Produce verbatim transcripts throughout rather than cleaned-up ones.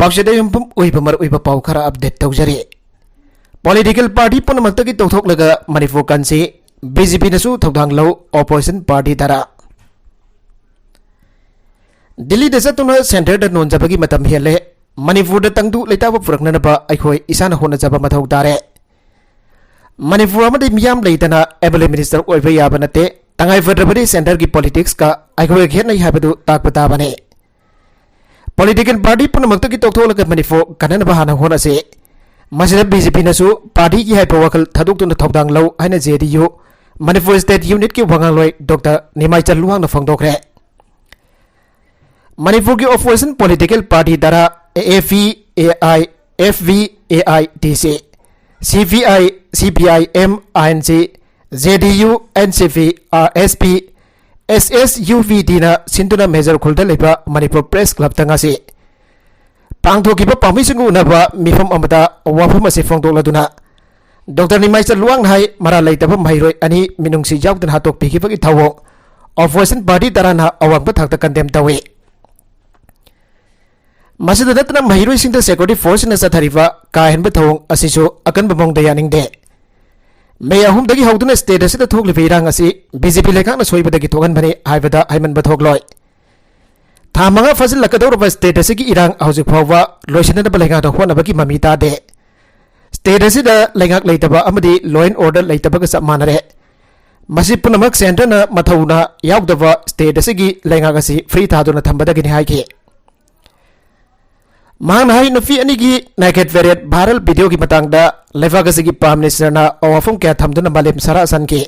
ꯄꯥꯎꯆꯦꯗ ꯌꯨꯝꯐꯝ ꯑꯣꯏꯕ ꯃꯔꯨꯑꯣꯏꯕ ꯄꯥꯎ ꯈꯔ ꯑꯞꯗꯦꯠ ꯇꯧꯖꯔꯤ꯫ ꯄꯣꯂꯤꯇꯤꯀꯦꯜ ꯄꯥꯔꯇꯤ ꯄꯨꯝꯅꯃꯛꯇꯒꯤ ꯇꯧꯊꯣꯛꯂꯒ ꯃꯅꯤꯄꯨꯔ ꯀꯟꯁꯤ ꯕꯤ ꯖꯦ ꯄꯤꯅꯁꯨ ꯊꯧꯗꯥꯡ ꯂꯧ, ꯑꯣꯄꯣꯖꯤꯁꯟ ꯄꯥꯔꯇꯤ ꯇꯔꯥ꯫ ꯗꯤꯜꯂꯤꯗ ꯆꯠꯇꯨꯅ ꯁꯦꯟꯇꯔꯗ ꯅꯣꯟꯖꯕꯒꯤ ꯃꯇꯝ ꯍꯦꯜꯂꯦ꯫ ꯃꯅꯤꯄꯨꯔꯗ ꯇꯪꯗꯨ ꯂꯩꯇꯥꯕ ꯄꯨꯔꯛꯅꯅꯕ ꯑꯩꯈꯣꯏ ꯏꯁꯥꯅ ꯍꯣꯠꯅꯖꯕ ꯃꯊꯧ ꯇꯥꯔꯦ꯫ ꯃꯅꯤꯄꯨꯔ ꯑꯃꯗꯤ ꯃꯤꯌꯥꯝ ꯂꯩꯇꯅ ꯑꯦꯝ ꯑꯦꯜ ꯑꯦ ꯃꯤꯅꯤꯁꯇꯔ ꯑꯣꯏꯕ ꯌꯥꯕ ꯅꯠꯇꯦ꯫ ꯇꯉꯥꯏ ꯐꯗ꯭ꯔꯕꯗꯤ ꯁꯦꯟꯇꯔꯒꯤ ꯄꯣꯂꯤꯇꯤꯛꯁꯀ ꯑꯩꯈꯣꯏꯒ ꯈꯦꯠꯅꯩ ꯍꯥꯏꯕꯗꯨ ꯇꯥꯛꯄ ꯇꯥꯕꯅꯤ꯫ ꯄꯣꯂꯤꯇꯤꯀꯦꯜ ꯄꯥꯔꯇꯤ ꯄꯨꯝꯅꯃꯛꯇꯒꯤ ꯇꯣꯛꯊꯣꯛꯂꯒ ꯃꯅꯤꯄꯨꯔ ꯀꯟꯅꯅꯕ ꯍꯥꯟꯅ ꯍꯣꯠꯅꯁꯤ꯫ ꯃꯁꯤꯗ ꯕꯤ ꯖꯦ ꯄꯤꯅꯁꯨ ꯄꯥꯔꯇꯤꯒꯤ ꯍꯥꯏꯕ ꯋꯥꯈꯜ ꯊꯥꯗꯣꯛꯇꯨꯅ ꯊꯧꯗꯥꯡ ꯂꯧ ꯍꯥꯏꯅ J D U Manipur state ꯌꯨꯅꯤꯠꯀꯤ ꯋꯥꯉꯥꯡꯂꯣꯏ ꯗꯣꯛꯇꯔ ꯅꯤꯃꯥꯏꯆꯟ ꯂꯨꯋꯥꯡꯅ ꯐꯣꯡꯗꯣꯛꯈ꯭ꯔꯦ꯫ ꯃꯅꯤꯄꯨꯔꯒꯤ ꯑꯣꯄꯣꯖꯤꯁꯟ ꯄꯣꯂꯤꯇꯤꯀꯦꯜ ꯄꯥꯔꯇꯤ ꯇꯔꯥ, A A P, A I F B, A I T C, C P I, C P I M, I N C, J D U, N C P, R S P, S S U B ꯗꯤꯅ ꯁꯤꯟꯗꯨꯅ ꯃꯦꯖꯔ ꯈꯨꯜꯗ ꯂꯩꯕ Manipur press ꯀ꯭ꯂꯕꯇ ꯉꯁꯤ ꯄꯥꯡꯊꯣꯛꯈꯤꯕ ꯄꯥꯝꯕꯩꯁꯤꯡꯒ ꯎꯅꯕ ꯃꯤꯐꯝ ꯑꯃꯗ ꯋꯥꯐꯝ ꯑꯁꯤ ꯐꯣꯡꯗꯣꯛꯂꯗꯨꯅ ꯗꯣꯛꯇꯔ ꯅꯤꯃꯥꯏꯆꯟ ꯂꯨꯋꯥꯡꯅ ꯍꯥꯏ, ꯃꯔꯥꯜ ꯂꯩꯇꯕ ꯃꯍꯩꯔꯣꯏ ꯑꯅꯤ ꯃꯤꯅꯨꯡꯁꯤ ꯌꯥꯎꯗꯅ ꯍꯥꯠꯇꯣꯛꯄꯤꯈꯤꯕꯒꯤ ꯊꯧꯑꯣꯡ ꯑꯣꯄꯣꯖꯤꯁꯟ ꯄꯥꯔꯇꯤ ꯇꯔꯥꯅ ꯑꯋꯥꯡꯕ ꯊꯥꯛꯇ ꯀꯟꯗꯦꯝ ꯇꯧꯏ꯫ ꯃꯁꯤꯗ ꯅꯠꯇꯅ ꯃꯍꯩꯔꯣꯏꯁꯤꯡꯗ ꯁꯦꯀ꯭ꯌꯨꯔꯤꯇꯤ ꯐꯣꯔꯁꯁꯤꯡꯅ ꯆꯠꯊꯔꯤꯕ ꯀꯥ ꯍꯦꯟꯕ ꯊꯧꯑꯣꯡ ꯑꯁꯤꯁꯨ ꯑꯀꯟꯕ ꯃꯑꯣꯡꯗ ꯌꯥꯅꯤꯡꯗꯦ꯫ ꯃꯦ ꯑꯍꯨꯝꯗꯒꯤ ꯍꯧꯗꯨꯅ ꯁ꯭ꯇꯦꯠ ꯑꯁꯤꯗ ꯊꯣꯛꯂꯤꯕ ꯏꯔꯥꯡ ꯑꯁꯤ ꯕꯤ ꯖꯦ ꯄꯤ ꯂꯩꯉꯥꯛꯅ ꯁꯣꯏꯕꯗꯒꯤ ꯊꯣꯛꯍꯟꯕꯅꯤ ꯍꯥꯏꯕꯗ ꯍꯥꯏꯃꯟꯕ ꯊꯣꯛꯂꯣꯏ꯫ ꯊꯥ ꯃꯉꯥ ꯐꯥꯖꯤꯜꯂꯛꯀꯗꯧꯔꯕ ꯁ꯭ꯇꯦꯠ ꯑꯁꯤꯒꯤ ꯏꯔꯥꯡ ꯍꯧꯖꯤꯛ ꯐꯥꯎꯕ ꯂꯣꯏꯁꯤꯟꯅꯅꯕ ꯂꯩꯉꯥꯛꯅ ꯍꯣꯠꯅꯕꯒꯤ ꯃꯃꯤ ꯇꯥꯗꯦ꯫ ꯁ꯭ꯇꯦꯠ ꯑꯁꯤꯗ ꯂꯩꯉꯥꯛ ꯂꯩꯇꯕ ꯑꯃꯗꯤ law and order ꯂꯩꯇꯕꯒ ꯆꯞ ꯃꯥꯟꯅꯔꯦ꯫ ꯃꯁꯤ ꯄꯨꯝꯅꯃꯛ ꯁꯦꯟꯇꯔꯅ ꯃꯊꯧꯅ ꯌꯥꯎꯗꯕ ꯁ꯭ꯇꯦꯠ ꯑꯁꯤꯒꯤ ꯂꯩꯉꯥꯛ ꯑꯁꯤ ꯐ꯭ꯔꯤ ꯊꯥꯗꯨꯅ ꯊꯝꯕꯗꯒꯤꯅꯤ ꯍꯥꯏꯈꯤ꯫ ꯃꯍꯥꯛꯅ ꯍꯥꯏ, ꯅꯨꯄꯤ ꯑꯅꯤꯒꯤ ꯅꯥꯏꯀꯦꯠ ꯄꯦꯔꯦꯠ ꯚꯥꯏꯔꯦꯜ ꯚꯤꯗꯤꯑꯣꯒꯤ ꯃꯇꯥꯡꯗ ꯂꯩꯕꯥꯛ ꯑꯁꯤꯒꯤ ꯄ꯭ꯔꯥꯏꯝ ꯃꯤꯅꯤꯁꯇꯔꯅ ꯑꯋꯥꯐꯝ ꯀꯌꯥ ꯊꯝꯗꯨꯅ ꯃꯥꯂꯦꯝ ꯁꯥꯔꯥ ꯁꯟꯈꯤ꯫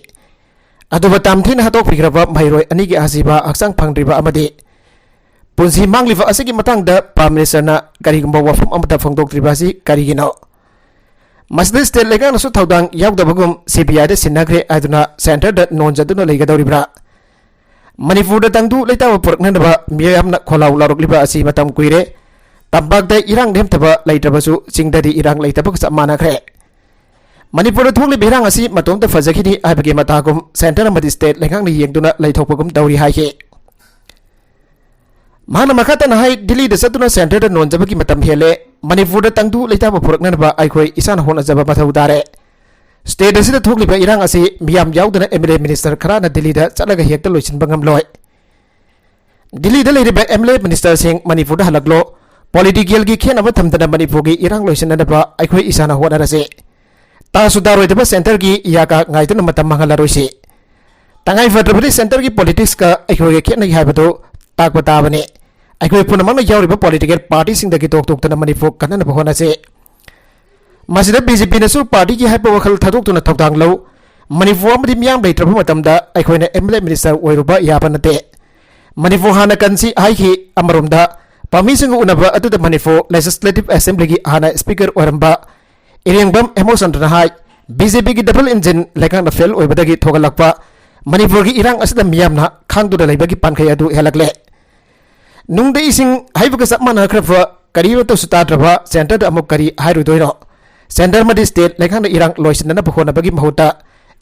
ꯑꯗꯨꯕꯨ ꯇꯝꯊꯤꯅ ꯍꯥꯠꯇꯣꯛꯄꯤꯈ꯭ꯔꯕ ꯃꯍꯩꯔꯣꯏ ꯑꯅꯤꯒꯤ ꯑꯁꯤꯕ ꯍꯛꯆꯥꯡ ꯐꯪꯗ꯭ꯔꯤꯕ ꯑꯃꯗꯤ ꯄꯨꯟꯁꯤ ꯃꯥꯡꯂꯤꯕ ꯑꯁꯤꯒꯤ ꯃꯇꯥꯡꯗ ꯄ꯭ꯔꯥꯏꯝ ꯃꯤꯅꯤꯁꯇꯔꯅ ꯀꯔꯤꯒꯨꯝꯕ ꯋꯥꯐꯝ ꯑꯃꯠꯇ ꯐꯣꯡꯗꯣꯛꯇ꯭ꯔꯤꯕ ꯑꯁꯤ ꯀꯔꯤꯒꯤꯅꯣ? ꯃꯁꯤꯗ ꯁ꯭ꯇꯦꯠ ꯂꯩꯉꯥꯛꯅꯁꯨ ꯊꯧꯗꯥꯡ ꯌꯥꯎꯗꯕꯒꯨꯝ ꯁꯤ ꯕꯤ ꯑꯥꯏꯗ ꯁꯤꯟꯅꯈ꯭ꯔꯦ ꯍꯥꯏꯗꯨꯅ ꯁꯦꯟꯇꯔꯗ ꯅꯣꯟꯖꯗꯨꯅ ꯂꯩꯒꯗꯧꯔꯤꯕ꯭ꯔꯥ? ꯃꯅꯤꯄꯨꯔꯗ ꯇꯪꯗꯨ ꯂꯩꯇꯥꯕ ꯄꯨꯔꯛꯅꯅꯕ ꯃꯤꯌꯥꯝꯅ ꯈꯣꯜꯂꯥꯎ ꯂꯥꯎꯔꯛꯂꯤꯕ ꯑꯁꯤ ꯃꯇꯝ ꯀꯨꯏꯔꯦ꯫ ꯇꯝꯄꯥꯛꯇ ꯏꯔꯥꯡ ꯅꯦꯝꯊꯕ ꯂꯩꯇ꯭ꯔꯕꯁꯨ ꯆꯤꯡꯗꯗꯤ ꯏꯔꯥꯡ ꯂꯩꯇꯕꯒ ꯆꯞ ꯃꯥꯟꯅꯈ꯭ꯔꯦ꯫ ꯃꯅꯤꯄꯨꯔꯗ ꯊꯣꯛꯂꯤꯕ ꯏꯔꯥꯡ ꯑꯁꯤ ꯃꯇꯣꯝꯇ ꯐꯖꯈꯤꯅꯤ ꯍꯥꯏꯕꯒꯤ ꯃꯇꯥꯒꯨꯝ ꯁꯦꯟꯇꯔ ꯑꯃꯗꯤ ꯁ꯭ꯇꯦꯠ ꯂꯩꯉꯥꯛꯅ ꯌꯦꯡꯗꯨꯅ ꯂꯩꯊꯣꯛꯄꯒꯨꯝ ꯇꯧꯔꯤ ꯍꯥꯏꯈꯤ꯫ ꯃꯍꯥꯛꯅ ꯃꯈꯥ ꯇꯥꯅ ꯍꯥꯏ, ꯗꯤꯜꯂꯤꯗ ꯆꯠꯇꯨꯅ ꯁꯦꯟꯇꯔꯗ ꯅꯣꯟꯖꯕꯒꯤ ꯃꯇꯝ ꯍꯦꯜꯂꯦ꯫ ꯃꯅꯤꯄꯨꯔꯗ ꯇꯪꯗꯨ ꯂꯩꯇꯥꯕ ꯄꯨꯔꯛꯅꯅꯕ ꯑꯩꯈꯣꯏ ꯏꯁꯥꯅ ꯍꯣꯠꯅꯖꯕ ꯃꯊꯧ ꯇꯥꯔꯦ꯫ ꯁ꯭ꯇꯦꯠ ꯑꯁꯤꯗ ꯊꯣꯛꯂꯤꯕ ꯏꯔꯥꯡ ꯑꯁꯤ ꯃꯤꯌꯥꯝ ꯌꯥꯎꯗꯅ ꯑꯦꯝ ꯑꯦꯜ ꯑꯦ ꯃꯤꯅꯤꯁꯇꯔ ꯈꯔꯅ ꯗꯤꯜꯂꯤꯗ ꯆꯠꯂꯒ ꯍꯦꯛꯇ ꯂꯣꯏꯁꯤꯟꯕ ꯉꯝꯂꯣꯏ꯫ ꯗꯤꯜꯂꯤꯗ ꯂꯩꯔꯤꯕ ꯑꯦꯝ ꯑꯦꯜ ꯑꯦ ꯃꯤꯅꯤꯁꯇꯔꯁꯤꯡ ꯃꯅꯤꯄꯨꯔꯗ ꯍꯜꯂꯛꯂꯣ꯫ ꯄꯣꯂꯤꯇꯤꯀꯦꯜꯒꯤ ꯈꯦꯠꯅꯕ ꯊꯝꯗꯅ ꯃꯅꯤꯄꯨꯔꯒꯤ ꯏꯔꯥꯡ ꯂꯣꯏꯁꯤꯟꯅꯅꯕ ꯑꯩꯈꯣꯏ ꯏꯁꯥꯅ ꯍꯣꯠꯅꯔꯁꯤ꯫ ꯇꯥꯁꯨ ꯇꯥꯔꯣꯏꯗꯕ ꯁꯦꯟꯇꯔꯒꯤ ꯌꯥꯀꯥ ꯉꯥꯏꯗꯨꯅ ꯃꯇꯝ ꯃꯥꯡꯍꯜꯂꯔꯣꯏꯁꯤ꯫ ꯇꯉꯥꯏ ꯐꯗ꯭ꯔꯕꯗꯤ ꯁꯦꯟꯇꯔꯒꯤ ꯄꯣꯂꯤꯇꯤꯛꯁꯀ ꯑꯩꯈꯣꯏꯒ ꯈꯦꯠꯅꯩ ꯍꯥꯏꯕꯗꯨ ꯇꯥꯛꯄ ꯇꯥꯕꯅꯤ꯫ ꯑꯩꯈꯣꯏ ꯄꯨꯝꯅꯃꯛꯅ ꯌꯥꯎꯔꯤꯕ ꯄꯣꯂꯤꯇꯤꯀꯦꯜ ꯄꯥꯔꯇꯤꯁꯤꯡꯗꯒꯤ ꯇꯣꯞ ꯇꯣꯞꯇꯅ ꯃꯅꯤꯄꯨꯔ ꯀꯟꯅꯅꯕ ꯍꯣꯠꯅꯁꯤ꯫ ꯃꯁꯤꯗ ꯕꯤ ꯖꯦ ꯄꯤꯅꯁꯨ ꯄꯥꯔꯇꯤꯒꯤ ꯍꯥꯏꯕ ꯋꯥꯈꯜ ꯊꯥꯗꯣꯛꯇꯨꯅ ꯊꯧꯗꯥꯡ ꯂꯧ꯫ ꯃꯅꯤꯄꯨꯔ ꯑꯃꯗꯤ ꯃꯤꯌꯥꯝ ꯂꯩꯇ꯭ꯔꯕ ꯃꯇꯝꯗ ꯑꯩꯈꯣꯏꯅ ꯑꯦꯝ ꯑꯦꯜ ꯑꯦ ꯃꯤꯅꯤꯁꯇꯔ ꯑꯣꯏꯔꯨꯕ ꯌꯥꯕ ꯅꯠꯇꯦ꯫ ꯃꯅꯤꯄꯨꯔ ꯍꯥꯟꯅ ꯀꯟꯁꯤ ꯍꯥꯏꯈꯤ꯫ ꯑꯃꯔꯣꯝꯗ ꯄꯥꯝꯃꯤꯁꯤꯡꯒ ꯎꯅꯕ ꯑꯗꯨꯗ ꯃꯅꯤꯄꯨꯔ ꯂꯦꯖꯤꯁꯂꯦꯇꯤꯚ ꯑꯦꯁꯦꯝꯕ꯭ꯂꯤꯒꯤ ꯍꯥꯟꯅ ꯁ꯭ꯄꯤꯀꯔ ꯑꯣꯏꯔꯝꯕ ꯏꯔꯦꯡꯕꯝ ꯍꯦꯃꯣꯆꯟꯗ꯭ꯔꯅ ꯍꯥꯏ, ꯕꯤ ꯖꯦ ꯄꯤꯒꯤ ꯗꯕꯜ ꯏꯟꯖꯤꯟ ꯂꯩꯉꯥꯛꯅ ꯐꯦꯜ ꯑꯣꯏꯕꯗꯒꯤ ꯊꯣꯛꯍꯜꯂꯛꯄ ꯃꯅꯤꯄꯨꯔꯒꯤ ꯏꯔꯥꯡ ꯑꯁꯤꯗ ꯃꯤꯌꯥꯝꯅ ꯈꯥꯡꯗꯨꯅ ꯂꯩꯕꯒꯤ ꯄꯥꯟꯈꯩ ꯑꯗꯨ ꯍꯦꯜꯂꯛꯂꯦ꯫ ꯅꯨꯡꯗ ꯏꯁꯤꯡ ꯍꯩꯕꯒ ꯆꯞ ꯃꯥꯟꯅꯈ꯭ꯔꯕ ꯀꯔꯤꯃꯠꯇꯁꯨ ꯇꯥꯗ꯭ꯔꯕ ꯁꯦꯟꯇꯔꯗ ꯑꯃꯨꯛ ꯀꯔꯤ ꯍꯥꯏꯔꯨꯗꯣꯏꯅꯣ? ꯁꯦꯟꯇꯔ ꯑꯃꯗꯤ ꯁ꯭ꯇꯦꯠ ꯂꯩꯉꯥꯛꯅ ꯏꯔꯥꯡ ꯂꯣꯏꯁꯤꯟꯅꯅꯕ ꯍꯣꯠꯅꯕꯒꯤ ꯃꯍꯨꯠꯇ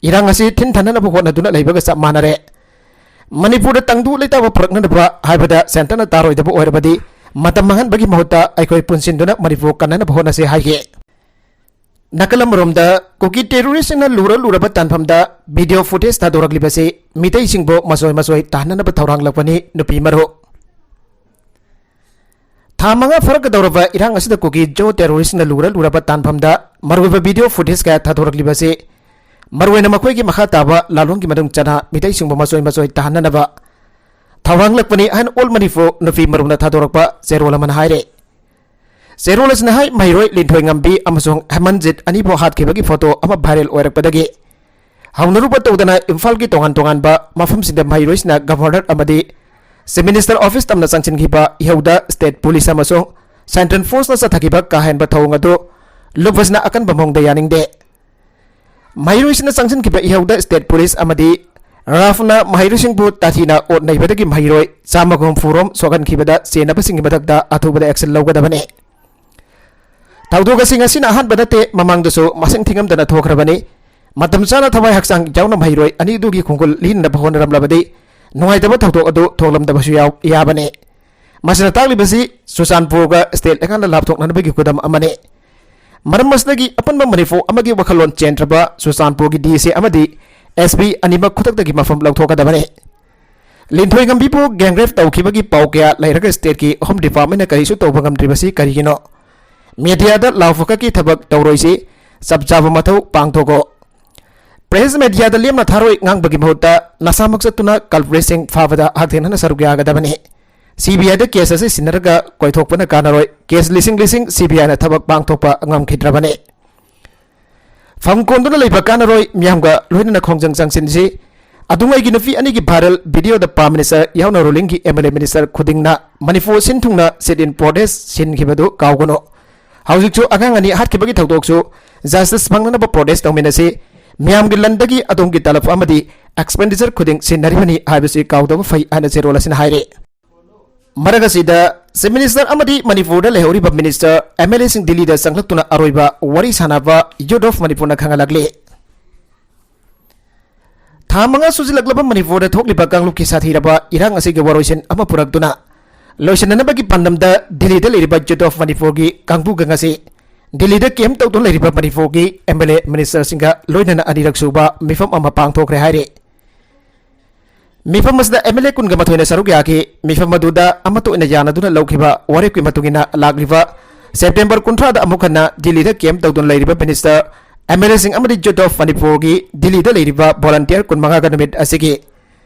ꯏꯔꯥꯡ ꯑꯁꯤ ꯊꯤꯟꯊꯅꯅꯕ ꯍꯣꯠꯅꯗꯨꯅ ꯂꯩꯕꯒ ꯆꯞ ꯃꯥꯟꯅꯔꯦ꯫ ꯃꯅꯤꯄꯨꯔꯗ ꯇꯪꯗꯨ ꯂꯩꯇꯥꯕ ꯄꯨꯔꯛꯅꯅꯕ ꯍꯥꯏꯕꯗ ꯁꯦꯟꯇꯔꯅ ꯇꯥꯔꯣꯏꯗꯕ ꯑꯣꯏꯔꯕꯗꯤ ꯃꯇꯝ ꯃꯥꯡꯍꯟꯕꯒꯤ ꯃꯍꯨꯠꯇ ꯑꯩꯈꯣꯏ ꯄꯨꯟꯁꯤꯟꯗꯨꯅ ꯃꯅꯤꯄꯨꯔ ꯀꯟꯅꯅꯕ ꯍꯣꯠꯅꯁꯤ ꯍꯥꯏꯈꯤ꯫ ꯅꯥꯀꯜ ꯑꯃꯔꯣꯝꯗ ꯀꯨꯀꯤ ꯇꯦꯔꯣꯔꯤꯁꯁꯤꯡꯅ ꯂꯨꯔ ꯂꯨꯔꯕ ꯇꯥꯟꯐꯝꯗ ꯚꯤꯗꯤꯑꯣ ꯐꯨꯇꯦꯖ ꯊꯥꯗꯣꯔꯛꯂꯤꯕꯁꯤ ꯃꯤꯇꯩꯁꯤꯡꯕꯨ ꯃꯆꯣꯏ ꯃꯆꯣꯏ ꯇꯥꯍꯟꯅꯅꯕ ꯊꯧꯔꯥꯡꯂꯛꯄꯅꯤ ꯅꯨꯄꯤ ꯃꯔꯨꯞ꯫ ꯊꯥ ꯃꯉꯥ ꯐꯥꯔꯛꯀꯗꯧꯔꯕ ꯏꯔꯥꯡ ꯑꯁꯤꯗ ꯀꯨꯀꯤ ꯖꯣ ꯇꯦꯔꯣꯔꯤꯁꯅ ꯂꯨꯔ ꯂꯨꯔꯕ ꯇꯥꯟꯐꯝꯗ ꯃꯔꯨꯑꯣꯏꯕ ꯚꯤꯗꯤꯑꯣ ꯐꯨꯇꯦꯖ ꯀꯌꯥ ꯊꯥꯗꯣꯔꯛꯂꯤꯕꯁꯤ ꯃꯔꯨꯑꯣꯏꯅ ꯃꯈꯣꯏꯒꯤ ꯃꯈꯥ ꯇꯥꯕ ꯂꯥꯂꯣꯡꯒꯤ ꯃꯅꯨꯡ ꯆꯟꯅ ꯃꯤꯇꯩꯁꯤꯡꯕꯨ ꯃꯆꯣꯏ ꯃꯆꯣꯏ ꯇꯥꯍꯟꯅꯅꯕ ꯊꯧꯔꯥꯡꯂꯛꯄꯅꯤ ꯍꯥꯏꯅ ꯑꯣꯜ ꯃꯅꯤꯄꯨꯔ ꯅꯨꯄꯤ ꯃꯔꯨꯞꯅ ꯊꯥꯗꯣꯔꯛꯄ ꯆꯦꯔꯣꯜ ꯑꯃꯅ ꯍꯥꯏꯔꯦ꯫ ꯆꯦꯔꯣꯜ ꯑꯁꯤꯅ ꯍꯥꯏ, ꯃꯍꯩꯔꯣꯏ ꯂꯤꯟꯊꯣꯏ ꯉꯝꯕꯤ ꯑꯃꯁꯨꯡ ꯍꯦꯃꯟꯖꯤꯠ ꯑꯅꯤꯕꯨ ꯍꯥꯠꯈꯤꯕꯒꯤ ꯐꯣꯇꯣ ꯑꯃ ꯚꯥꯏꯔꯦꯜ ꯑꯣꯏꯔꯛꯄꯗꯒꯤ ꯍꯧꯅꯔꯨꯕ ꯇꯧꯗꯅ ꯏꯝꯐꯥꯜꯒꯤ ꯇꯣꯉꯥꯟ ꯇꯣꯉꯥꯟꯕ ꯃꯐꯝꯁꯤꯡꯗ ꯃꯍꯩꯔꯣꯏꯁꯤꯡꯅ ꯒꯚꯔꯅꯔ ꯑꯃꯗꯤ ꯆꯤꯐ ꯃꯤꯅꯤꯁꯇꯔ ꯑꯣꯐꯤꯁ ꯇꯝꯅ ꯆꯪꯁꯤꯟꯈꯤꯕ ꯏꯍꯧꯗ ꯁ꯭ꯇꯦꯠ ꯄꯨꯂꯤꯁ ꯑꯃꯁꯨꯡ ꯁꯦꯟꯇ꯭ꯔꯦꯜ ꯐꯣꯔꯁꯅ ꯆꯠꯊꯈꯤꯕ ꯀꯥ ꯍꯦꯟꯕ ꯊꯧꯑꯣꯡ ꯑꯗꯨ ꯂꯨꯞ ꯑꯁꯤꯅ ꯑꯀꯟꯕ ꯃꯑꯣꯡꯗ ꯌꯥꯅꯤꯡꯗꯦ꯫ ꯃꯍꯩꯔꯣꯏꯁꯤꯡꯅ ꯆꯪꯁꯤꯟꯈꯤꯕ ꯏꯍꯧꯗ ꯁ꯭ꯇꯦꯠ ꯄꯨꯂꯤꯁ ꯑꯃꯗꯤ ꯔꯥꯐꯅ ꯃꯍꯩꯔꯣꯏꯁꯤꯡꯕꯨ ꯇꯥꯊꯤꯅ ꯑꯣꯠ ꯅꯩꯕꯗꯒꯤ ꯃꯍꯩꯔꯣꯏ ꯆꯥꯝꯃꯒ ꯍꯨꯝꯐꯨ ꯔꯣꯝ ꯁꯣꯛꯍꯟꯈꯤꯕꯗ ꯆꯦꯟꯅꯕꯁꯤꯡꯒꯤ ꯃꯊꯛꯇ ꯑꯊꯨꯕꯗ ꯑꯦꯛꯁꯟ ꯂꯧꯒꯗꯕꯅꯤ꯫ ꯊꯧꯗꯣꯛ ꯑꯁꯤ ꯉꯁꯤꯅ ꯑꯍꯥꯟꯕ ꯅꯠꯇꯦ, ꯃꯃꯥꯡꯗꯁꯨ ꯃꯁꯤꯡ ꯊꯤꯉꯝꯗꯅ ꯊꯣꯛꯈ꯭ꯔꯕꯅꯤ꯫ ꯃꯇꯝ ꯆꯥꯅ ꯊꯋꯥꯏ ꯍꯛꯆꯥꯡ ꯌꯥꯎꯅ ꯃꯍꯩꯔꯣꯏ ꯑꯅꯤꯗꯨꯒꯤ ꯈꯣꯡꯒꯨꯜ ꯂꯤꯅꯅꯕ ꯍꯣꯠꯅꯔꯝꯂꯕꯗꯤ ꯅꯨꯡꯉꯥꯏꯇꯕ ꯊꯧꯗꯣꯛ ꯑꯗꯨ ꯊꯣꯛꯂꯝꯗꯕꯁꯨ ꯌꯥꯎ-, ꯌꯥꯕꯅꯤ꯫ ꯃꯁꯤꯅ ꯇꯥꯛꯂꯤꯕꯁꯤ ꯆꯨꯔꯆꯥꯟꯄꯨꯔꯒ state ꯂꯩꯉꯥꯛꯅ ꯂꯥꯞꯊꯣꯛꯅꯅꯕꯒꯤ ꯈꯨꯗꯝ ꯑꯃꯅꯤ꯫ ꯃꯔꯝ ꯑꯁꯤꯗꯒꯤ ꯑꯄꯨꯟꯕ ꯃꯅꯤꯄꯨꯔ ꯑꯃꯒꯤ ꯋꯥꯈꯜꯂꯣꯟ ꯆꯦꯟꯗ꯭ꯔꯕ ꯆꯨꯔꯆꯥꯟꯄꯨꯔꯒꯤ D C ꯑꯃꯗꯤ S P ꯑꯅꯤꯃꯛ ꯈꯨꯗꯛꯇꯒꯤ ꯃꯐꯝ ꯂꯧꯊꯣꯛꯀꯗꯕꯅꯤ꯫ ꯂꯤꯟꯊꯣꯏ ꯉꯝꯕꯤꯕꯨ gang rape ꯇꯧꯈꯤꯕꯒꯤ ꯄꯥꯎ ꯀꯌꯥ ꯂꯩꯔꯒ state ꯀꯤ Home Department ꯅ ꯀꯔꯤꯁꯨ ꯇꯧꯕ ꯉꯝꯗ꯭ꯔꯤꯕꯁꯤ ꯀꯔꯤꯒꯤꯅꯣ? Media ꯗ ꯂꯥꯎ ꯐꯀꯠꯀꯤ ꯊꯕꯛ ꯇꯧꯔꯣꯏꯁꯤ ꯆꯞ ꯆꯥꯕ ꯃꯊꯧ ꯄꯥꯡꯊꯣꯛꯑꯣ꯫ Press media ꯗ ꯂꯦꯝꯅ ꯊꯥꯔꯣꯏ ꯉꯥꯡꯕꯒꯤ ꯃꯍꯨꯠꯇ ꯅꯁꯥꯃꯛ ꯆꯠꯇꯨꯅ culprit ꯁꯤꯡ ꯐꯥꯕꯗ ꯍꯛꯊꯦꯡꯅꯅ ꯁꯔꯨꯛ ꯌꯥꯒꯗꯕꯅꯤ꯫ C B I the case ꯑꯁꯤ ꯁꯤꯟꯅꯔꯒ ꯀꯣꯏꯊꯣꯛꯄꯅ ꯀꯥꯟꯅꯔꯣꯏ꯫ Case ꯂꯤꯁꯤꯡ ꯂꯤꯁꯤꯡ C B I ꯅ ꯊꯕꯛ ꯄꯥꯡꯊꯣꯛꯄ ꯉꯝꯈꯤꯗ꯭ꯔꯕꯅꯤ꯫ ꯐꯝ ꯀꯣꯟꯗꯨꯅ ꯂꯩꯕ ꯀꯥꯟꯅꯔꯣꯏ, ꯃꯤꯌꯥꯝꯒ ꯂꯣꯏꯅꯅ ꯈꯣꯡꯖꯪ ꯆꯪꯁꯤꯟꯁꯤ꯫ ꯑꯗꯨꯉꯩꯒꯤ ꯅꯨꯄꯤ ꯑꯅꯤꯒꯤ viral video ꯗ Prime Minister ꯌꯥꯎꯅ ruling ꯒꯤ M L A minister ꯈꯨꯗꯤꯡꯅ Manipur ꯁꯤꯟ ꯊꯨꯡꯅ sit-in protest ꯁꯤꯟꯈꯤꯕꯗꯨ ꯀꯥꯎꯒꯅꯨ꯫ ꯍꯧꯖꯤꯛꯁꯨ ꯑꯉꯥꯡ ꯑꯅꯤ ꯍꯥꯠꯈꯤꯕꯒꯤ ꯊꯧꯗꯣꯛꯁꯨ justice ꯐꯪꯅꯅꯕ protest ꯇꯧꯃꯤꯟꯅꯁꯤ꯫ ꯃꯤꯌꯥꯝꯒꯤ ꯂꯟꯗꯒꯤ ꯑꯗꯣꯝꯒꯤ ꯇꯂꯕ ꯑꯃꯗꯤ expenditure ꯈꯨꯗꯤꯡ ꯁꯤꯟꯅꯔꯤꯕꯅꯤ ꯍꯥꯏꯕꯁꯤ ꯀꯥꯎꯗꯕ ꯐꯩ ꯍꯥꯏꯅ ꯆꯦꯔꯣꯜ ꯑꯁꯤꯅ ꯍꯥꯏꯔꯤ꯫ ꯃꯔꯛ ꯑꯁꯤꯗ Chief Minister ꯑꯃꯗꯤ ꯃꯅꯤꯄꯨꯔꯗ ꯂꯩꯍꯧꯔꯤꯕ minister, M L A ꯁꯤꯡ ꯗꯤꯜꯂꯤꯗ ꯆꯪꯂꯛꯇꯨꯅ ꯑꯔꯣꯏꯕ ꯋꯥꯔꯤ ꯁꯥꯅꯕ Youth of Manipur ꯅ ꯈꯪꯍꯜꯂꯛꯂꯤ꯫ ꯊꯥ ꯃꯉꯥ ꯁꯨꯖꯤꯜꯂꯛꯂꯕ ꯃꯅꯤꯄꯨꯔꯗ ꯊꯣꯛꯂꯤꯕ ꯀꯥꯡꯂꯨꯞꯀꯤ ꯁꯥꯊꯤꯔꯕ ꯏꯔꯥꯡ ꯑꯁꯤꯒꯤ ꯋꯥꯔꯣꯏꯁꯤꯟ ꯑꯃ ꯄꯨꯔꯛꯇꯨꯅ ꯂꯣꯏꯁꯤꯟꯅꯅꯕꯒꯤ ꯄꯥꯟꯗꯝꯗ ꯗꯤꯜꯂꯤꯗ ꯂꯩꯔꯤꯕ Youth of Manipur ꯒꯤ ꯀꯥꯡꯕꯨꯒ ꯉꯁꯤ ꯗꯤꯜꯂꯤꯗ camp ꯇꯧꯗꯨꯅ ꯂꯩꯔꯤꯕ ꯃꯅꯤꯄꯨꯔꯒꯤ M L A minister ꯁꯤꯡꯒ ꯂꯣꯏꯅꯅ ꯑꯅꯤꯔꯛ ꯁꯨꯕ ꯃꯤꯐꯝ ꯑꯃ ꯄꯥꯡꯊꯣꯛꯈ꯭ꯔꯦ ꯍꯥꯏꯔꯤ꯫ ꯃꯤꯐꯝ ꯑꯁꯤꯗ M L A ꯀꯨꯟꯒ ꯃꯥꯊꯣꯏꯅ ꯁꯔꯨꯛ ꯌꯥꯈꯤ꯫ ꯃꯤꯐꯝ ꯑꯗꯨꯗ ꯑꯃꯠꯇ ꯑꯣꯏꯅ ꯌꯥꯅꯗꯨꯅ ꯂꯧꯈꯤꯕ ꯋꯥꯔꯦꯞꯀꯤ ꯃꯇꯨꯡ ꯏꯟꯅ ꯂꯥꯛꯂꯤꯕ September ꯀꯨꯟꯊ꯭ꯔꯥꯗ ꯑꯃꯨꯛ ꯍꯟꯅ ꯗꯤꯜꯂꯤꯗ camp ꯇꯧꯗꯨꯅ ꯂꯩꯔꯤꯕ minister, M L A ꯁꯤꯡ ꯑꯃꯗꯤ Youth of Manipur ꯒꯤ ꯗꯤꯜꯂꯤꯗ ꯂꯩꯔꯤꯕ volunteer ꯀꯨꯟꯃꯉꯥꯒ ꯅꯨꯃꯤꯠ ꯑꯁꯤꯒꯤ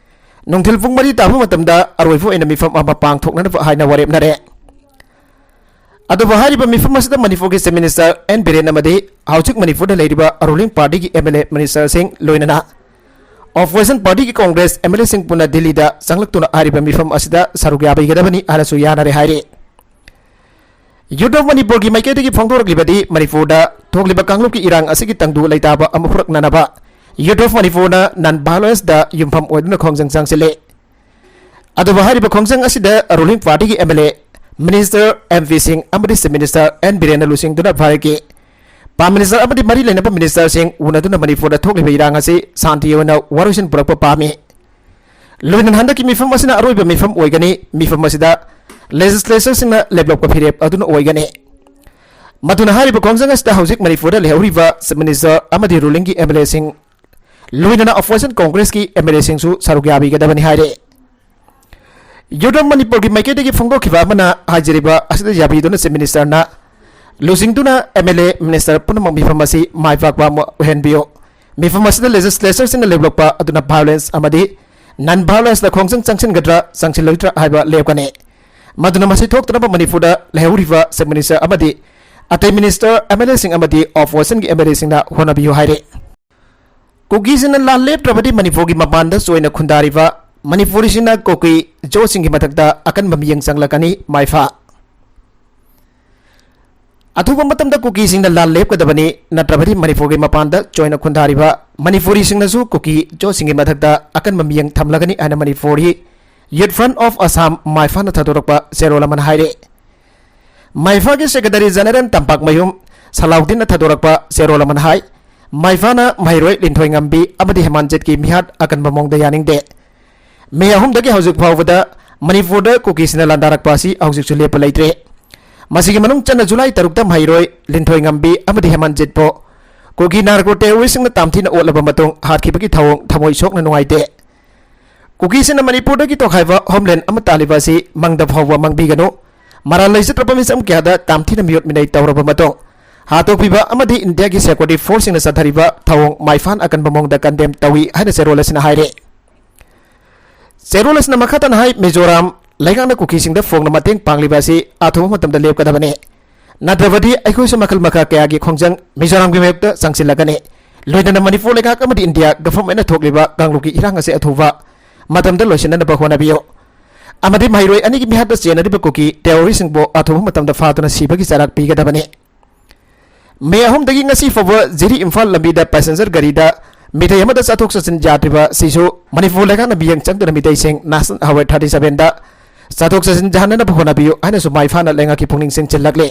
ꯅꯨꯡꯊꯤꯜ ꯄꯨꯡ ꯃꯔꯤ ꯇꯥꯕ ꯃꯇꯝꯗ ꯑꯔꯣꯏꯕ ꯑꯣꯏꯅ ꯃꯤꯐꯝ ꯑꯃ ꯄꯥꯡꯊꯣꯛꯅꯅꯕ ꯍꯥꯏꯅ ꯋꯥꯔꯦꯞꯅꯔꯦ꯫ ꯑꯗꯨꯕꯨ ꯍꯥꯏꯔꯤꯕ ꯃꯤꯐꯝ ꯑꯁꯤꯗ ꯃꯅꯤꯄꯨꯔꯒꯤ Chief Minister N ꯕꯤꯔꯦꯟ ꯑꯃꯗꯤ ꯍꯧꯖꯤꯛ ꯃꯅꯤꯄꯨꯔꯗ ꯂꯩꯔꯤꯕ ruling party ꯒꯤ M L A minister ꯁꯤꯡ ꯂꯣꯏꯅꯅ opposition party ꯒꯤ Congress M L A ꯁꯤꯡ ꯄꯨꯟꯅ ꯗꯤꯜꯂꯤꯗ ꯆꯪꯂꯛꯇꯨꯅ ꯍꯥꯏꯔꯤꯕ ꯃꯤꯐꯝ ꯑꯁꯤꯗ ꯁꯔꯨꯛ ꯌꯥꯕꯤꯒꯗꯕꯅꯤ ꯍꯥꯏꯅꯁꯨ ꯌꯥꯅꯔꯦ ꯍꯥꯏꯔꯤ꯫ Youth of Manipur ꯒꯤ ꯃꯥꯏꯀꯩꯗꯒꯤ ꯐꯣꯡꯗꯣꯔꯛꯂꯤꯕꯗꯤ ꯃꯅꯤꯄꯨꯔꯗ ꯊꯣꯛꯂꯤꯕ ꯀꯥꯡꯂꯨꯞꯀꯤ ꯏꯔꯥꯡ ꯑꯁꯤꯒꯤ ꯇꯪꯗꯨ ꯂꯩꯇꯥꯕ ꯑꯃ ꯄꯨꯔꯛꯅꯅꯕ Youth of Manipur ꯅ non violence ꯇ ꯌꯨꯝꯐꯝ ꯑꯣꯏꯗꯨꯅ ꯈꯣꯡꯖꯪ ꯆꯪꯁꯤꯜꯂꯤ꯫ ꯑꯗꯨꯕꯨ ꯍꯥꯏꯔꯤꯕ ꯈꯣꯡꯖꯪ ꯑꯁꯤꯗ ruling party ꯒꯤ M L A, minister, M P ꯁꯤꯡ ꯑꯃꯗꯤ Chief Minister N ꯕꯤꯔꯦꯟꯅ ꯂꯨꯆꯤꯡꯗꯨꯅ ꯚꯥꯔꯠꯀꯤ Prime Minister ꯑꯃꯗꯤ ꯃꯔꯤ ꯂꯩꯅꯕ minister ꯁꯤꯡ ꯎꯅꯗꯨꯅ ꯃꯅꯤꯄꯨꯔꯗ ꯊꯣꯛꯂꯤꯕ ꯏꯔꯥꯡ ꯑꯁꯤ ꯁꯥꯟꯇꯤ ꯑꯣꯏꯅ ꯋꯥꯔꯣꯏꯁꯤꯟ ꯄꯨꯔꯛꯄ ꯄꯥꯝꯃꯤ꯫ ꯂꯣꯏꯅꯅ ꯍꯟꯗꯛꯀꯤ ꯃꯤꯐꯝ ꯑꯁꯤꯅ ꯑꯔꯣꯏꯕ ꯃꯤꯐꯝ ꯑꯣꯏꯒꯅꯤ꯫ ꯃꯤꯐꯝ ꯑꯁꯤꯗ ꯂꯦꯖꯤꯁꯂꯦꯆꯔꯁꯤꯡꯅ ꯂꯦꯞꯂꯛꯄ ꯐꯤꯔꯦꯞ ꯑꯗꯨꯅ ꯑꯣꯏꯒꯅꯤ꯫ ꯃꯗꯨꯅ ꯍꯥꯏꯔꯤꯕ ꯈꯣꯡꯖꯪ ꯑꯁꯤꯗ ꯍꯧꯖꯤꯛ ꯃꯅꯤꯄꯨꯔꯗ ꯂꯩꯍꯧꯔꯤꯕ ꯆꯤꯐ ꯃꯤꯅꯤꯁꯇꯔ ꯑꯃꯗꯤ ꯔꯨꯂꯤꯡꯒꯤ ꯑꯦꯝ ꯑꯦꯜ ꯑꯦꯁꯤꯡ, ꯂꯣꯏꯅꯅ ꯑꯣꯄꯣꯖꯤꯁꯟ ꯀꯣꯡꯒ꯭ꯔꯦꯁꯀꯤ ꯑꯦꯝ ꯑꯦꯜ ꯑꯦꯁꯤꯡꯁꯨ ꯁꯔꯨꯛ ꯌꯥꯕꯤꯒꯗꯕꯅꯤ ꯍꯥꯏꯔꯦ꯫ ꯌꯨꯠ ꯑꯣꯐ ꯃꯅꯤꯄꯨꯔꯒꯤ ꯃꯥꯏꯀꯩꯗꯒꯤ ꯐꯣꯡꯗꯣꯛꯈꯤꯕ ꯑꯃꯅ ꯍꯥꯏꯖꯔꯤꯕ ꯑꯁꯤꯗ ꯌꯥꯕꯤꯗꯨꯅ ꯆꯤꯐ ꯃꯤꯅꯤꯁꯇꯔꯅ ꯂꯨꯆꯤꯡꯗꯨꯅ ꯑꯦꯝ ꯑꯦꯜ ꯑꯦ ꯃꯤꯅꯤꯁꯇꯔ ꯄꯨꯝꯅꯃꯛ ꯃꯤꯐꯝ ꯑꯁꯤ ꯃꯥꯏ ꯄꯥꯛꯄ ꯑꯃ ꯑꯣꯏꯍꯟꯕꯤꯌꯨ꯫ ꯃꯤꯐꯝ ꯑꯁꯤꯗ ꯂꯦꯖꯤꯁꯂꯦꯆꯔꯁꯤꯡꯅ ꯂꯦꯞꯂꯛꯄ ꯑꯗꯨꯅ ꯚꯥꯏꯑꯣꯂꯦꯟꯁ ꯑꯃꯗꯤ ꯅꯟ ꯚꯥꯏꯑꯣꯂꯦꯟꯁꯇ ꯈꯣꯡꯖꯪ ꯆꯪꯁꯤꯟꯒꯗ꯭ꯔꯥ ꯆꯪꯁꯤꯜꯂꯣꯏꯗ꯭ꯔꯥ ꯍꯥꯏꯕ ꯂꯦꯞꯀꯅꯤ꯫ ꯃꯗꯨꯅ ꯃꯁꯤ ꯊꯣꯛꯇꯅꯕ ꯃꯅꯤꯄꯨꯔꯗ ꯂꯩꯍꯧꯔꯤꯕ ꯆꯤꯐ ꯃꯤꯅꯤꯁꯇꯔ ꯑꯃꯗꯤ ꯑꯇꯩ ꯃꯤꯅꯤꯁꯇꯔ, ꯑꯦꯝ ꯑꯦꯜ ꯑꯦꯁꯤꯡ ꯑꯃꯗꯤ ꯑꯣꯄꯣꯖꯤꯁꯟꯒꯤ ꯑꯦꯝ ꯑꯦꯜ ꯑꯦꯁꯤꯡꯅ ꯍꯣꯠꯅꯕꯤꯌꯨ ꯍꯥꯏꯔꯤ꯫ ꯀꯨꯀꯤꯁꯤꯡꯅ ꯂꯥꯟ ꯂꯦꯞꯇ꯭ꯔꯕꯗꯤ ꯃꯅꯤꯄꯨꯔꯒꯤ ꯃꯄꯥꯟꯗ ꯆꯣꯏꯅ ꯈꯨꯟꯗꯥꯔꯤꯕ ꯃꯅꯤꯄꯨꯔꯤꯁꯤꯡꯅ ꯀꯨꯀꯤ ꯖꯣꯁꯤꯡꯒꯤ ꯃꯊꯛꯇ ꯑꯀꯟꯕ ꯃꯤꯠꯌꯦꯡ ꯆꯪꯂꯛꯀꯅꯤ, ꯃꯥꯏꯐꯥ꯫ ꯑꯊꯨꯕ ꯃꯇꯝꯗ ꯀꯨꯀꯤꯁꯤꯡꯅ ꯂꯥꯟ ꯂꯦꯞꯀꯗꯕꯅꯤ, ꯅꯠꯇ꯭ꯔꯕꯗꯤ ꯃꯅꯤꯄꯨꯔꯒꯤ ꯃꯄꯥꯟꯗ ꯆꯣꯏꯅ ꯈꯨꯟꯗꯥꯔꯤꯕ ꯃꯅꯤꯄꯨꯔꯤꯁꯤꯡꯅꯁꯨ ꯀꯨꯀꯤ ꯖꯣꯁꯤꯡꯒꯤ ꯃꯊꯛꯇ ꯑꯀꯟꯕ ꯃꯤꯠꯌꯦꯡ ꯊꯝꯂꯒꯅꯤ ꯍꯥꯏꯅ ꯃꯅꯤꯄꯨꯔꯒꯤ ꯌꯨꯠ ꯐ꯭ꯔꯟꯠ ꯑꯣꯐ ꯑꯁꯥꯝ, ꯃꯥꯏꯐꯥꯅ ꯊꯥꯗꯣꯔꯛꯄ ꯆꯦꯔꯣꯜ ꯑꯃꯅ ꯍꯥꯏꯔꯤ꯫ ꯃꯥꯏꯐꯥꯒꯤ ꯁꯦꯀ꯭ꯔꯦꯇꯔꯤ ꯖꯦꯅꯦꯔꯦꯜ ꯇꯝꯄꯥꯛꯃꯌꯨꯝ ꯁꯂꯥꯎꯗꯤꯟꯅ ꯊꯥꯗꯣꯔꯛꯄ ꯆꯦꯔꯣꯜ ꯑꯃꯅ ꯍꯥꯏ, ꯃꯥꯏꯐꯥꯅ ꯃꯍꯩꯔꯣꯏ ꯂꯤꯟꯊꯣꯏꯉꯝꯕꯤ ꯑꯃꯗꯤ ꯍꯦꯃꯥꯟꯖꯤꯠꯀꯤ ꯃꯤꯍꯥꯠ ꯑꯀꯟꯕ ꯃꯑꯣꯡꯗ ꯌꯥꯅꯤꯡꯗꯦ꯫ ꯃꯦ ꯑꯍꯨꯝꯗꯒꯤ ꯍꯧꯖꯤꯛ ꯐꯥꯎꯕꯗ ꯃꯅꯤꯄꯨꯔꯗ ꯀꯨꯀꯤꯁꯤꯡꯅ ꯂꯥꯟꯗꯥꯔꯛꯄ ꯑꯁꯤ ꯍꯧꯖꯤꯛꯁꯨ ꯂꯦꯞꯄ ꯂꯩꯇ꯭ꯔꯦ꯫ ꯃꯁꯤꯒꯤ ꯃꯅꯨꯡ ꯆꯟꯅ ꯖꯨꯂꯥꯏ ꯇꯔꯨꯛꯇ ꯃꯍꯩꯔꯣꯏ ꯂꯤꯟꯊꯣꯏꯉꯝꯕꯤ ꯑꯃꯗꯤ ꯍꯦꯃꯥꯟꯖꯤꯠꯄꯨ ꯀꯨꯀꯤ ꯅꯥꯔꯀꯣ ꯇꯦꯔꯣꯔꯤꯁꯁꯤꯡꯅ ꯇꯥꯝꯊꯤꯅ ꯑꯣꯠꯂꯕ ꯃꯇꯨꯡ ꯍꯥꯠꯈꯤꯕꯒꯤ ꯊꯧꯑꯣꯡ ꯊꯃꯣꯏ ꯁꯣꯛꯅ ꯅꯨꯡꯉꯥꯏꯇꯦ꯫ ꯀꯨꯀꯤꯁꯤꯡꯅ ꯃꯅꯤꯄꯨꯔꯗꯒꯤ ꯇꯣꯈꯥꯏꯕ ꯍꯣꯝꯂꯦꯟ ꯑꯃ ꯇꯥꯜꯂꯤꯕ ꯑꯁꯤ ꯃꯪꯗ ꯐꯥꯎꯕ ꯃꯪꯕꯤꯒꯅꯨ꯫ ꯃꯔꯥꯜ ꯂꯩꯖꯗ꯭ꯔꯕ ꯃꯤꯆꯝ ꯀꯌꯥꯗ ꯇꯥꯝꯊꯤꯅ ꯃꯤꯑꯣꯠ ꯃꯤꯅꯩ ꯇꯧꯔꯕ ꯃꯇꯨꯡ, ꯍꯥꯠꯇꯣꯛꯄꯤꯕ ꯑꯃꯗꯤ ꯏꯟꯗꯤꯌꯥꯒꯤ ꯁꯦꯀ꯭ꯌꯨꯔꯤꯇꯤ ꯐꯣꯔꯁꯁꯤꯡꯅ ꯆꯠꯊꯔꯤꯕ ꯊꯧꯑꯣꯡ ꯃꯥꯏꯐꯥꯟ ꯑꯀꯟꯕ ꯃꯑꯣꯡꯗ ꯀꯟꯗꯦꯝ ꯇꯧꯏ ꯍꯥꯏꯅ ꯆꯦꯔꯣꯜ ꯑꯁꯤꯅ ꯍꯥꯏꯔꯤ꯫ ꯆꯦꯔꯣꯜ ꯑꯁꯤꯅ ꯃꯈꯥ ꯇꯥꯅ ꯍꯥꯏ, ꯃꯤꯖꯣꯔꯥꯝ ꯂꯩꯉꯥꯛꯅ ꯀꯨꯀꯤꯁꯤꯡꯗ ꯐꯣꯡꯅ ꯃꯇꯦꯡ ꯄꯥꯡꯂꯤꯕ ꯑꯁꯤ ꯑꯊꯨꯕ ꯃꯇꯝꯗ ꯂꯦꯞꯀꯗꯕꯅꯤ꯫ ꯅꯠꯇ꯭ꯔꯕꯗꯤ ꯑꯩꯈꯣꯏꯁꯨ ꯃꯈꯜ ꯃꯈꯥ ꯀꯌꯥꯒꯤ ꯈꯣꯡꯖꯪ ꯃꯤꯖꯣꯔꯥꯝꯒꯤ ꯃꯥꯌꯣꯛꯇ ꯆꯪꯁꯤꯜꯂꯛꯀꯅꯤ꯫ ꯂꯣꯏꯅꯅ ꯃꯅꯤꯄꯨꯔ ꯂꯩꯉꯥꯛ ꯑꯃꯗꯤ ꯏꯟꯗꯤꯌꯥ ꯒꯚꯔꯟꯃꯦꯟꯠꯅ ꯊꯣꯛꯂꯤꯕ ꯀꯥꯡꯂꯨꯞꯀꯤ ꯏꯔꯥꯡ ꯑꯁꯤ ꯑꯊꯨꯕ ꯃꯇꯝꯗ ꯂꯣꯏꯁꯤꯟꯅꯅꯕ ꯍꯣꯠꯅꯕꯤꯌꯨ꯫ ꯑꯃꯗꯤ ꯃꯍꯩꯔꯣꯏ ꯑꯅꯤꯒꯤ ꯃꯤꯍꯥꯠꯇ ꯆꯦꯟꯅꯔꯤꯕ ꯀꯨꯀꯤ ꯇꯦꯔꯣꯔꯤꯁꯁꯤꯡꯕꯨ ꯑꯊꯨꯕ ꯃꯇꯝꯗ ꯐꯥꯗꯨꯅ ꯁꯤꯕꯒꯤ ꯆꯩꯔꯥꯛ ꯄꯤꯒꯗꯕꯅꯤ꯫ ꯃꯦ ꯑꯍꯨꯝꯗꯒꯤ ꯉꯁꯤ ꯐꯥꯎꯕ ꯖꯤꯔꯤ ꯏꯝꯐꯥꯜ ꯂꯝꯕꯤꯗ ꯄꯦꯁꯦꯟꯖꯔ ꯒꯥꯔꯤꯗ ꯃꯤꯇꯩ ꯑꯃꯗ ꯆꯠꯊꯣꯛ ꯆꯠꯁꯤꯟ ꯌꯥꯗ꯭ꯔꯤꯕ ꯁꯤꯁꯨ ꯃꯅꯤꯄꯨꯔ ꯂꯩꯉꯥꯛꯅ ꯃꯤꯠꯌꯦꯡ ꯆꯪꯗꯨꯅ ꯃꯤꯇꯩꯁꯤꯡ ꯅꯦꯁꯅꯦꯜ ꯍꯥꯏꯋꯦ ꯊꯥꯔꯇꯤ ꯁꯚꯦꯟꯗ ꯆꯠꯊꯣꯛ ꯆꯠꯁꯤꯟ ꯌꯥꯍꯟꯅꯅꯕ ꯍꯣꯠꯅꯕꯤꯌꯨ ꯍꯥꯏꯅꯁꯨ ꯃꯥꯏꯐꯥꯅ ꯂꯩꯉꯥꯛꯀꯤ ꯄꯨꯛꯅꯤꯡ ꯆꯤꯡꯁꯤꯜꯂꯛꯂꯤ꯫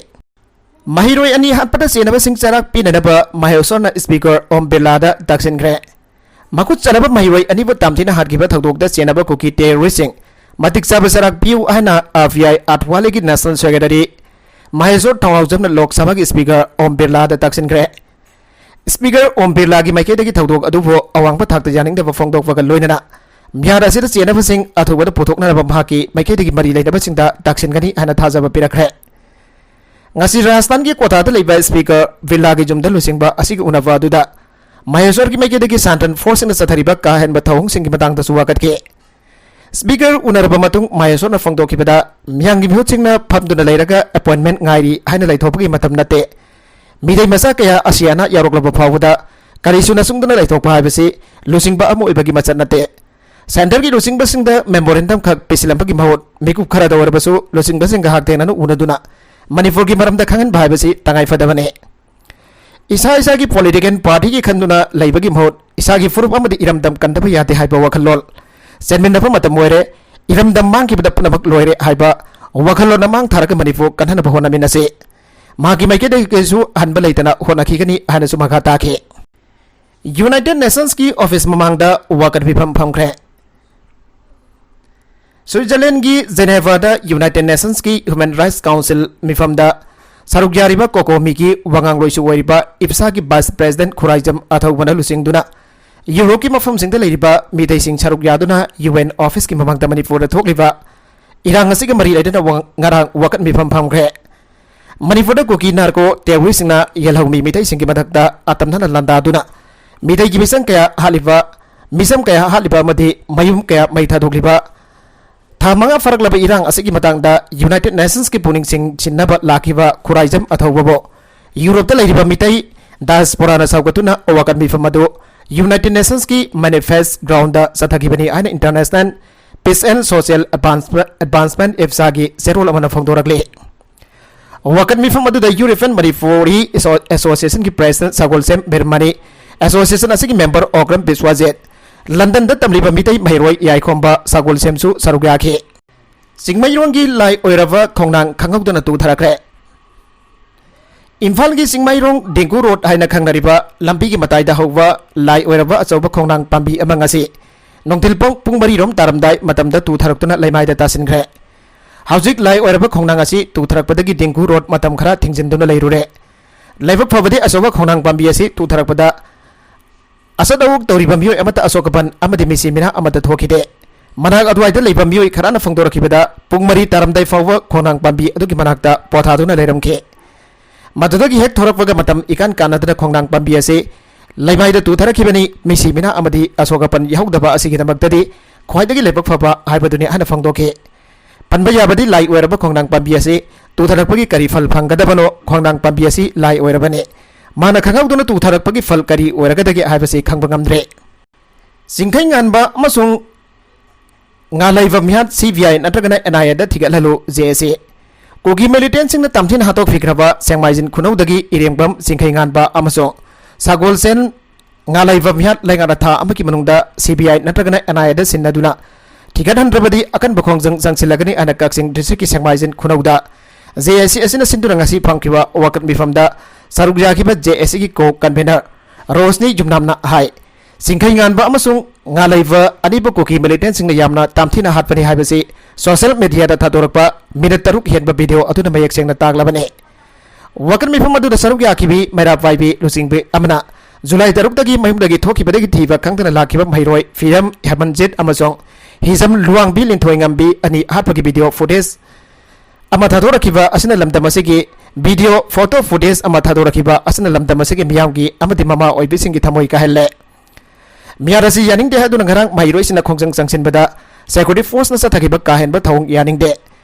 ꯃꯍꯩꯔꯣꯏ ꯑꯅꯤ ꯍꯥꯠꯄꯗ ꯆꯦꯟꯅꯕꯁꯤꯡ ꯆꯩꯔꯥꯛ ꯄꯤꯅꯅꯕ ꯃꯍꯦꯁ꯭ꯋꯔꯅ ꯁ꯭ꯄꯤꯀꯔ ꯑꯣꯝ ꯕꯤꯔꯂꯥꯗ ꯇꯛꯁꯤꯟꯈ꯭ꯔꯦ꯫ ꯃꯈꯨꯠ ꯆꯠꯂꯕ ꯃꯍꯩꯔꯣꯏ ꯑꯅꯤꯕꯨ ꯇꯥꯝꯊꯤꯅ ꯍꯥꯠꯈꯤꯕ ꯊꯧꯗꯣꯛꯇ ꯆꯦꯟꯅꯕ ꯀꯨꯀꯤ ꯇꯦꯔꯣꯔꯤꯁꯁꯤꯡ ꯃꯇꯤꯛ ꯆꯥꯕ ꯆꯔꯥꯛ ꯄꯤꯌꯨ ꯍꯥꯏꯅ ꯑꯥꯔ ꯄꯤ ꯑꯥꯏ ꯑꯥꯔꯊꯋꯥꯂꯤꯒꯤ ꯅꯦꯁꯅꯦꯜ ꯁꯦꯀ꯭ꯔꯦꯇꯔꯤ ꯃꯍꯦꯁꯣꯔ ꯊꯧꯅꯥꯎꯖꯝꯅ ꯂꯣꯛ ꯁꯚꯥꯒꯤ ꯁ꯭ꯄꯤꯀꯔ ꯑꯣꯝ ꯕꯤꯔꯂꯥꯗ ꯇꯛꯁꯤꯟꯈ꯭ꯔꯦ꯫ ꯁ꯭ꯄꯤꯀꯔ ꯑꯣꯝ ꯕꯤꯔꯂꯥꯒꯤ ꯃꯥꯏꯀꯩꯗꯒꯤ ꯊꯧꯗꯣꯛ ꯑꯗꯨꯕꯨ ꯑꯋꯥꯡꯕ ꯊꯥꯛꯇ ꯌꯥꯅꯤꯡꯗꯕ ꯐꯣꯡꯗꯣꯛꯄꯒ ꯂꯣꯏꯅꯅ ꯃꯤꯍꯥꯠ ꯑꯁꯤꯗ ꯆꯦꯟꯅꯕꯁꯤꯡ ꯑꯊꯨꯕꯗ ꯄꯨꯊꯣꯛꯅꯅꯕ ꯃꯍꯥꯛꯀꯤ ꯃꯥꯏꯀꯩꯗꯒꯤ ꯃꯔꯤ ꯂꯩꯅꯕꯁꯤꯡꯗ ꯇꯛꯁꯤꯟꯒꯅꯤ ꯍꯥꯏꯅ ꯊꯥꯖꯕ ꯄꯤꯔꯛꯈ꯭ꯔꯦ꯫ ꯉꯁꯤ ꯔꯥꯖꯁꯊꯥꯟꯒꯤ ꯀꯣꯊꯥꯗ ꯂꯩꯕ ꯁ꯭ꯄꯤꯀꯔ ꯕꯤꯔꯂꯥꯒꯤ ꯌꯨꯝꯗ ꯂꯨꯆꯤꯡꯕ ꯑꯁꯤꯒꯤ ꯎꯅꯕ ꯑꯗꯨꯗ ꯃꯍꯦꯁꯣꯔꯒꯤ ꯃꯥꯏꯀꯩꯗꯒꯤ ꯁꯥꯟꯇꯟ ꯐꯣꯔꯁꯁꯤꯡꯅ ꯆꯠꯊꯔꯤꯕ ꯀꯥ ꯍꯦꯟꯕ ꯊꯧꯑꯣꯡꯁꯤꯡꯒꯤ ꯃꯇꯥꯡꯗꯁꯨ ꯋꯥꯀꯠꯈꯤ꯫ ꯁ꯭ꯄꯤꯀꯔ ꯎꯅꯔꯕ ꯃꯇꯨꯡ ꯃꯍꯦꯁꯣꯔꯅ ꯐꯣꯡꯗꯣꯛꯈꯤꯕꯗ, ꯃꯤꯌꯥꯝꯒꯤ ꯃꯤꯍꯨꯠꯁꯤꯡꯅ ꯐꯝꯗꯨꯅ ꯂꯩꯔꯒ ꯑꯦꯄꯣꯏꯟꯠꯃꯦꯟꯠ ꯉꯥꯏꯔꯤ ꯍꯥꯏꯅ ꯂꯩꯊꯣꯛꯄꯒꯤ ꯃꯇꯝ ꯅꯠꯇꯦ꯫ ꯃꯤꯇꯩ ꯃꯆꯥ ꯀꯌꯥ ꯑꯁꯤ ꯑꯅꯥ ꯌꯥꯎꯔꯛꯂꯕ ꯐꯥꯎꯕꯗ ꯀꯔꯤꯁꯨ ꯅꯁꯨꯡꯗꯨꯅ ꯂꯩꯊꯣꯛꯄ ꯍꯥꯏꯕꯁꯤ ꯂꯨꯆꯤꯡꯕ ꯑꯃ ꯑꯣꯏꯕꯒꯤ ꯃꯆꯠ ꯅꯠꯇꯦ꯫ ꯁꯦꯟꯇꯔꯒꯤ ꯂꯨꯆꯤꯡꯕꯁꯤꯡꯗ ꯃꯦꯃꯣꯔꯦꯟꯗꯝ ꯈꯛ ꯄꯤꯁꯤꯜꯂꯝꯕꯒꯤ ꯃꯍꯨꯠ ꯃꯤꯀꯨꯞ ꯈꯔꯗ ꯑꯣꯏꯔꯕꯁꯨ ꯂꯨꯆꯤꯡꯕꯁꯤꯡꯒ ꯍꯛꯊꯦꯡꯅꯅ ꯎꯅꯗꯨꯅ ꯃꯅꯤꯄꯨꯔꯒꯤ ꯃꯔꯝꯗ ꯈꯪꯍꯟꯕ ꯍꯥꯏꯕꯁꯤ ꯇꯉꯥꯏꯐꯗꯕꯅꯤ꯫ ꯏꯁꯥ ꯏꯁꯥꯒꯤ ꯄꯣꯂꯤꯇꯤꯀꯦꯜ ꯄꯥꯔꯇꯤꯒꯤ ꯈꯟꯗꯨꯅ ꯂꯩꯕꯒꯤ ꯃꯍꯨꯠ ꯏꯁꯥꯒꯤ ꯐꯨꯔꯨꯞ ꯑꯃꯗꯤ ꯏꯔꯝꯗꯝ ꯀꯟꯗꯕ ꯌꯥꯗꯦ ꯍꯥꯏꯕ ꯋꯥꯈꯜꯂꯣꯟ ꯆꯦꯟꯃꯤꯟꯅꯕ ꯃꯇꯝ ꯑꯣꯏꯔꯦ꯫ ꯏꯔꯝꯗꯝ ꯃꯥꯡꯈꯤꯕꯗ ꯄꯨꯝꯅꯃꯛ ꯂꯣꯏꯔꯦ ꯍꯥꯏꯕ ꯋꯥꯈꯜꯂꯣꯟ ꯃꯥꯡ ꯊꯥꯔꯒ ꯃꯅꯤꯄꯨꯔ ꯀꯟꯅꯅꯕ ꯍꯣꯠꯅꯃꯤꯟꯅꯁꯤ꯫ ꯃꯍꯥꯛꯀꯤ ꯃꯥꯏꯀꯩꯗꯒꯤꯁꯨ ꯑꯍꯟꯕ ꯂꯩꯇꯅ ꯍꯣꯠꯅꯈꯤꯒꯅꯤ ꯍꯥꯏꯅꯁꯨ ꯃꯈꯥ ꯇꯥꯈꯤ꯫ ꯌꯨꯅꯥꯏꯇꯦꯗ ꯅꯦꯁꯟꯁꯀꯤ ꯑꯣꯐꯤꯁ ꯃꯃꯥꯡꯗ ꯋꯥꯀꯠ ꯃꯤꯐꯝ ꯐꯝꯈ꯭ꯔꯦ꯫ ꯁ꯭ꯋꯤꯠꯖꯔꯂꯦꯟꯒꯤ ꯖꯦꯅꯦꯚꯥꯗ ꯌꯨꯅꯥꯏꯇꯦꯗ ꯅꯦꯁꯟꯁꯀꯤ ꯍ꯭ꯌꯨꯃꯦꯟ ꯔꯥꯏꯠꯁ ꯀꯥꯎꯟꯁꯤꯜ ꯃꯤꯐꯝꯗ ꯁꯔꯨꯛ ꯌꯥꯔꯤꯕ ꯀꯣꯀꯣꯃꯤꯒꯤ ꯋꯥꯉꯥꯡꯂꯣꯏꯁꯨ ꯑꯣꯏꯔꯤꯕ ꯏꯞꯁꯥꯒꯤ ꯚꯥꯏꯁ ꯄ꯭ꯔꯦꯁꯤꯗꯦꯟꯠ ꯈꯨꯔꯥꯏꯖꯝ ꯑꯊꯧꯕꯅ ꯂꯨꯆꯤꯡꯗꯨꯅ ꯌꯨꯔꯣꯞꯀꯤ ꯃꯐꯝꯁꯤꯡꯗ ꯂꯩꯔꯤꯕ ꯃꯤꯇꯩꯁꯤꯡ ꯁꯔꯨꯛ ꯌꯥꯗꯨꯅ ꯌꯨ ꯑꯦꯟ ꯑꯣꯐꯤꯁꯀꯤ ꯃꯃꯥꯡꯗ ꯃꯅꯤꯄꯨꯔꯗ ꯊꯣꯛꯂꯤꯕ ꯏꯔꯥꯡ ꯑꯁꯤꯒ ꯃꯔꯤ ꯂꯩꯅꯅ ꯋꯥ-, ꯉꯔꯥꯡ ꯋꯥꯀꯠ ꯃꯤꯐꯝ ꯐꯝꯈ꯭ꯔꯦ꯫ ꯃꯅꯤꯄꯨꯔꯗ ꯀꯨꯀꯤ ꯅꯥꯔꯀꯣ ꯇꯦꯔꯣꯔꯤꯁꯁꯤꯡꯅ ꯌꯦꯜꯍꯧꯃꯤ ꯃꯤꯇꯩꯁꯤꯡꯒꯤ ꯃꯊꯛꯇ ꯑꯇꯝꯅꯅ ꯂꯥꯟꯗꯥꯗꯨꯅ ꯃꯤꯇꯩꯒꯤ ꯃꯤꯆꯪ ꯀꯌꯥ ꯍꯥꯠꯂꯤꯕ, ꯃꯤꯆꯝ ꯀꯌꯥ ꯍꯥꯠꯂꯤꯕ ꯑꯃꯗꯤ ꯃꯌꯨꯝ ꯀꯌꯥ ꯃꯩ ꯊꯥꯗꯣꯛꯂꯤꯕ ꯊꯥ ꯃꯉꯥ ꯐꯥꯔꯛꯂꯕ ꯏꯔꯥꯡ ꯑꯁꯤꯒꯤ ꯃꯇꯥꯡꯗ ꯌꯨꯅꯥꯏꯇꯦꯗ ꯅꯦꯁꯟꯁꯀꯤ ꯄꯨꯛꯅꯤꯡ ꯆꯤꯡꯁꯤꯟꯅꯕ ꯂꯥꯛꯈꯤꯕ ꯈꯨꯔꯥꯏꯖꯝ ꯑꯊꯧꯕꯕꯨ ꯌꯨꯔꯣꯞꯇ ꯂꯩꯔꯤꯕ ꯃꯤꯇꯩ ꯗꯥꯏꯁꯄꯣꯔꯥꯅ ꯁꯧꯒꯠꯇꯨꯅ ꯋꯥꯀꯠ ꯃꯤꯐꯝ ꯑꯗꯨ ꯌꯨꯅꯥꯏꯇꯦꯗ ꯅꯦꯁꯟꯁꯀꯤ ꯃꯦꯅꯤꯐꯦꯁ ꯒ꯭ꯔꯥꯎꯟꯗ ꯆꯠꯊꯈꯤꯕꯅꯤ ꯍꯥꯏꯅ ꯏꯟꯇꯔꯅꯦꯁꯅꯦꯜ ꯄꯤꯁ ꯑꯦꯟ ꯁꯣꯁꯤꯌꯦꯜ ꯑꯦꯗꯚꯥꯟꯁꯃꯦꯟ, ꯏꯞꯁꯥꯒꯤ ꯆꯦꯔꯣꯜ ꯑꯃꯅ ꯐꯣꯡꯗꯣꯔꯛꯂꯤ꯫ ꯋꯥꯀꯠ ꯃꯤꯐꯝ ꯑꯗꯨꯗ ꯌꯨꯔꯣꯄꯤꯌꯟ ꯃꯅꯤꯄꯨꯔꯤ ꯑꯦꯁꯣ-, ꯑꯦꯁꯣꯁꯤꯌꯦꯁꯟꯒꯤ ꯄ꯭ꯔꯦꯁꯤꯗꯦꯟꯠ ꯁꯒꯣꯜꯁꯦꯝ ꯕꯤꯔꯃꯅꯤ, ꯑꯦꯁꯣꯁꯤꯌꯦꯁꯟ ꯑꯁꯤꯒꯤ ꯃꯦꯝꯕꯔ ꯑꯣꯀ꯭ꯔꯝ ꯕꯤꯁ꯭ꯋꯥꯖꯤꯠ, ꯂꯟꯗꯟꯗ ꯇꯝꯂꯤꯕ ꯃꯤꯇꯩ ꯃꯍꯩꯔꯣꯏ ꯌꯥꯏꯈꯣꯝꯕ ꯁꯒꯣꯜꯁꯦꯝꯁꯨ ꯁꯔꯨꯛ ꯌꯥꯈꯤ꯫ ꯆꯤꯡꯃꯩꯔꯣꯡꯒꯤ ꯂꯥꯏ ꯑꯣꯏꯔꯕ ꯈꯣꯡꯅꯥꯡ ꯈꯪꯍꯧꯗꯅ ꯇꯨꯊꯔꯛꯈ꯭ꯔꯦ꯫ ꯏꯝꯐꯥꯜꯒꯤ ꯆꯤꯡꯃꯩꯔꯣꯡ ꯗꯤꯡꯀꯨ ꯔꯣꯗ ꯍꯥꯏꯅ ꯈꯪꯅꯔꯤꯕ ꯂꯝꯕꯤꯒꯤ ꯃꯇꯥꯏꯗ ꯍꯧꯕ ꯂꯥꯏ ꯑꯣꯏꯔꯕ ꯑꯆꯧꯕ ꯈꯣꯡꯅꯥꯡ ꯄꯥꯝꯕꯤ ꯑꯃ ꯉꯁꯤ ꯅꯨꯡꯊꯤꯜ ꯄꯨꯡ ꯄꯨꯡ ꯃꯔꯤꯔꯣꯝ ꯇꯥꯔꯝꯗꯥꯏ ꯃꯇꯝꯗ ꯇꯨꯊꯔꯛꯇꯨꯅ ꯂꯩꯃꯥꯏꯗ ꯇꯥꯁꯤꯟꯈ꯭ꯔꯦ꯫ ꯍꯧꯖꯤꯛ ꯂꯥꯏ ꯑꯣꯏꯔꯕ ꯈꯣꯡꯅꯥꯡ ꯑꯁꯤ ꯇꯨꯊꯔꯛꯄꯗꯒꯤ ꯗꯦꯡꯒꯨ ꯔꯣꯗ ꯃꯇꯝ ꯈꯔ ꯊꯤꯡꯖꯤꯟꯗꯨꯅ ꯂꯩꯔꯨꯔꯦ꯫ ꯂꯥꯏꯕꯛ ꯐꯕꯗꯤ ꯑꯆꯧꯕ ꯈꯣꯡꯅꯥꯡ ꯄꯥꯝꯕꯤ ꯑꯁꯤ ꯇꯨꯊꯔꯛꯄꯗ ꯑꯆꯠ ꯑꯋꯣꯛ ꯇꯧꯔꯤꯕ ꯃꯤꯑꯣꯏ ꯑꯃꯠꯇ ꯑꯁꯣꯛ ꯑꯄꯟ ꯑꯃꯗꯤ ꯃꯤꯁꯤ ꯃꯤꯅꯥ ꯑꯃꯠꯇ ꯊꯣꯛꯈꯤꯗꯦ꯫ ꯃꯅꯥꯛ ꯑꯗꯨꯋꯥꯏꯗ ꯂꯩꯕ ꯃꯤꯑꯣꯏ ꯈꯔꯅ ꯐꯣꯡꯗꯣꯔꯛꯈꯤꯕꯗ, ꯄꯨꯡ ꯃꯔꯤ ꯇꯥꯔꯝꯗꯥꯏ ꯐꯥꯎꯕ ꯈꯣꯡꯅꯥꯡ ꯄꯥꯝꯕꯤ ꯑꯗꯨꯒꯤ ꯃꯅꯥꯛꯇ ꯄꯣꯊꯥꯗꯨꯅ ꯂꯩꯔꯝꯈꯤ꯫ ꯃꯗꯨꯗꯒꯤ ꯍꯦꯛ ꯊꯣꯔꯛꯄꯒ ꯃꯇꯝ ꯏꯀꯥꯟ ꯀꯥꯟꯅꯗꯅ ꯈꯣꯡꯅꯥꯡ ꯄꯥꯝꯕꯤ ꯑꯁꯤ ꯂꯩꯃꯥꯏꯗ ꯇꯨꯊꯔꯛꯈꯤꯕꯅꯤ꯫ ꯃꯤꯁꯤ ꯃꯤꯅꯥ ꯑꯃꯗꯤ ꯑꯁꯣꯛ ꯑꯄꯟ ꯌꯥꯎꯗꯕ ꯑꯁꯤꯒꯤꯗꯃꯛꯇꯗꯤ ꯈ꯭ꯋꯥꯏꯗꯒꯤ ꯂꯥꯏꯕꯛ ꯐꯕ ꯍꯥꯏꯕꯗꯨꯅꯤ ꯍꯥꯏꯅ ꯐꯣꯡꯗꯣꯛꯈꯤ꯫ ꯄꯟꯕ ꯌꯥꯕꯗꯤ, ꯂꯥꯏ ꯑꯣꯏꯔꯕ ꯈꯣꯡꯅꯥꯡ ꯄꯥꯝꯕꯤ ꯑꯁꯤ ꯇꯨꯊꯔꯛꯄꯒꯤ ꯀꯔꯤ ꯐꯜ ꯐꯪꯒꯗꯕꯅꯣ? ꯈꯣꯡꯅꯥꯡ ꯄꯥꯝꯕꯤ ꯑꯁꯤ ꯂꯥꯏ ꯑꯣꯏꯔꯕꯅꯤ꯫ ꯃꯥꯅ ꯈꯪꯍꯧꯗꯅ ꯇꯨꯊꯔꯛꯄꯒꯤ ꯐꯜ ꯀꯔꯤ ꯑꯣꯏꯔꯒꯗꯒꯦ ꯍꯥꯏꯕꯁꯤ ꯈꯪꯕ ꯉꯝꯗ꯭ꯔꯦ꯫ ꯆꯤꯡꯈꯩ ꯉꯥꯟꯕ ꯑꯃꯁꯨꯡ ꯉꯥꯂꯩꯕ ꯃꯤꯍꯥꯠ ꯁꯤ ꯕꯤ ꯑꯥꯏ ꯅꯠꯇ꯭ꯔꯒꯅ ꯑꯦꯟ ꯑꯥꯏ ꯑꯦꯗ ꯊꯤꯒꯠꯍꯜꯂꯨ, ꯖꯦ ꯑꯦꯁ ꯑꯦ꯫ ꯀꯨꯀꯤ ꯃꯤꯂꯤꯇꯦꯟꯁꯤꯡꯅ ꯇꯝꯊꯤꯅ ꯍꯥꯠꯇꯣꯛꯄꯤꯈ꯭ꯔꯕ ꯁꯦꯡꯃꯥꯏꯖꯤꯟ ꯈꯨꯅꯧꯗꯒꯤ ꯏꯔꯦꯡꯕꯝ, ꯆꯤꯡꯈꯩꯉꯥꯟꯕ ꯑꯃꯁꯨꯡ ꯁꯒꯣꯜꯁꯦꯟ ꯉꯥꯂꯩꯕ ꯃꯤꯍꯥꯠ ꯂꯩꯉꯥꯛꯅ ꯊꯥ ꯑꯃꯒꯤ ꯃꯅꯨꯡꯗ ꯁꯤ ꯕꯤ ꯑꯥꯏ ꯅꯠꯇ꯭ꯔꯒꯅ ꯑꯦꯟ ꯑꯥꯏ ꯑꯦꯗ ꯁꯤꯟꯅꯗꯨꯅ ꯊꯤꯒꯠꯍꯟꯗ꯭ꯔꯕꯗꯤ ꯑꯀꯟꯕ ꯈꯣꯡꯖꯪ ꯆꯪꯁꯤꯜꯂꯒꯅꯤ ꯍꯥꯏꯅ ꯀꯛꯆꯤꯡ ꯗꯤꯁꯇ꯭ꯔꯤꯛꯀꯤ ꯁꯦꯡꯃꯥꯏꯖꯤꯟ ꯈꯨꯅꯧꯗ ꯖꯦ ꯑꯦꯁ ꯁꯤ ꯑꯁꯤꯅ ꯁꯤꯟꯗꯨꯅ ꯉꯁꯤ ꯐꯝꯈꯤꯕ ꯋꯥꯀꯠ ꯃꯤꯐꯝꯗ ꯁꯔꯨꯛ ꯌꯥꯈꯤꯕ ꯖꯦ ꯑꯦꯁ ꯁꯤꯒꯤ ꯀꯣ ꯀꯟꯚꯦꯅꯔ ꯔꯣꯁꯅꯤ ꯌꯨꯝꯅꯥꯝꯅ ꯍꯥꯏ꯫ ꯆꯤꯡꯈꯩꯉꯥꯟꯕ ꯑꯃꯁꯨꯡ ꯉꯥꯂꯩꯕ ꯑꯅꯤꯕꯨ ꯀꯨꯀꯤ ꯃꯤꯂꯤꯇꯦꯟꯁꯤꯡꯅ ꯌꯥꯝꯅ ꯇꯝꯊꯤꯅ ꯍꯥꯠꯄꯅꯤ ꯍꯥꯏꯕꯁꯤ ꯁꯣꯁꯤꯌꯦꯜ ꯃꯦꯗꯤꯌꯥꯗ ꯊꯥꯗꯣꯔꯛꯄ ꯃꯤꯅꯠ ꯇꯔꯨꯛ ꯍꯦꯟꯕ ꯚꯤꯗꯤꯑꯣ ꯑꯗꯨꯅ ꯃꯌꯦꯛ ꯁꯦꯡꯅ ꯇꯥꯛꯂꯕꯅꯤ꯫ ꯋꯥꯀꯠ ꯃꯤꯐꯝ ꯑꯗꯨꯗ ꯁꯔꯨꯛ ꯌꯥꯈꯤꯕꯤ ꯃꯩꯔꯥ ꯄꯥꯏꯕꯤ ꯂꯨꯆꯤꯡꯕꯤ ꯑꯃꯅ ꯖꯨꯂꯥꯏ ꯇꯔꯨꯛꯇꯒꯤ ꯃꯌꯨꯝꯗꯒꯤ ꯊꯣꯛꯈꯤꯕꯗꯒꯤ ꯊꯤꯕ ꯈꯪꯗꯅ ꯂꯥꯛꯈꯤꯕ ꯃꯍꯩꯔꯣꯏ ꯐꯤꯔꯝ ꯍꯦꯃꯟꯖꯤꯠ ꯑꯃꯁꯨꯡ ꯍꯤꯖꯝ ꯂꯨꯋꯥꯡꯕꯤ ꯂꯤꯟꯊꯣꯏꯉꯝꯕꯤ ꯑꯅꯤ ꯍꯥꯠꯄꯒꯤ ꯚꯤꯗꯤꯑꯣ ꯐꯨꯇꯦꯖ ꯑꯃ ꯊꯥꯗꯣꯔꯛꯈꯤꯕ ꯑꯁꯤꯅ ꯂꯝꯗꯝ ꯑꯁꯤꯒꯤ ꯚꯤꯗꯤꯑꯣ ꯐꯣꯇꯣ ꯐꯨꯇꯦꯖ ꯑꯃ ꯊꯥꯗꯣꯔꯛꯈꯤꯕ ꯑꯁꯤꯅ ꯂꯝꯗꯝ ꯑꯁꯤꯒꯤ ꯃꯤꯌꯥꯝꯒꯤ ꯑꯃꯗꯤ ꯃꯃꯥ ꯑꯣꯏꯕꯤꯁꯤꯡꯒꯤ ꯊꯃꯣꯏ ꯀꯥꯏꯍꯜꯂꯦ꯫ ꯃꯤꯍꯥꯠ ꯑꯁꯤ ꯌꯥꯅꯤꯡꯗꯦ ꯍꯥꯏꯗꯨꯅ ꯉꯔꯥꯡ ꯃꯍꯩꯔꯣꯏꯁꯤꯡꯅ ꯈꯣꯡꯖꯪ ꯆꯪꯁꯤꯟꯕꯗ ꯁꯦꯀ꯭ꯌꯨꯔꯤꯇꯤ ꯐꯣꯔꯁꯅ ꯆꯠꯊꯈꯤꯕ ꯀꯥ ꯍꯦꯟꯕ ꯊꯧꯑꯣꯡ ꯌꯥꯅꯤꯡꯗꯦ꯫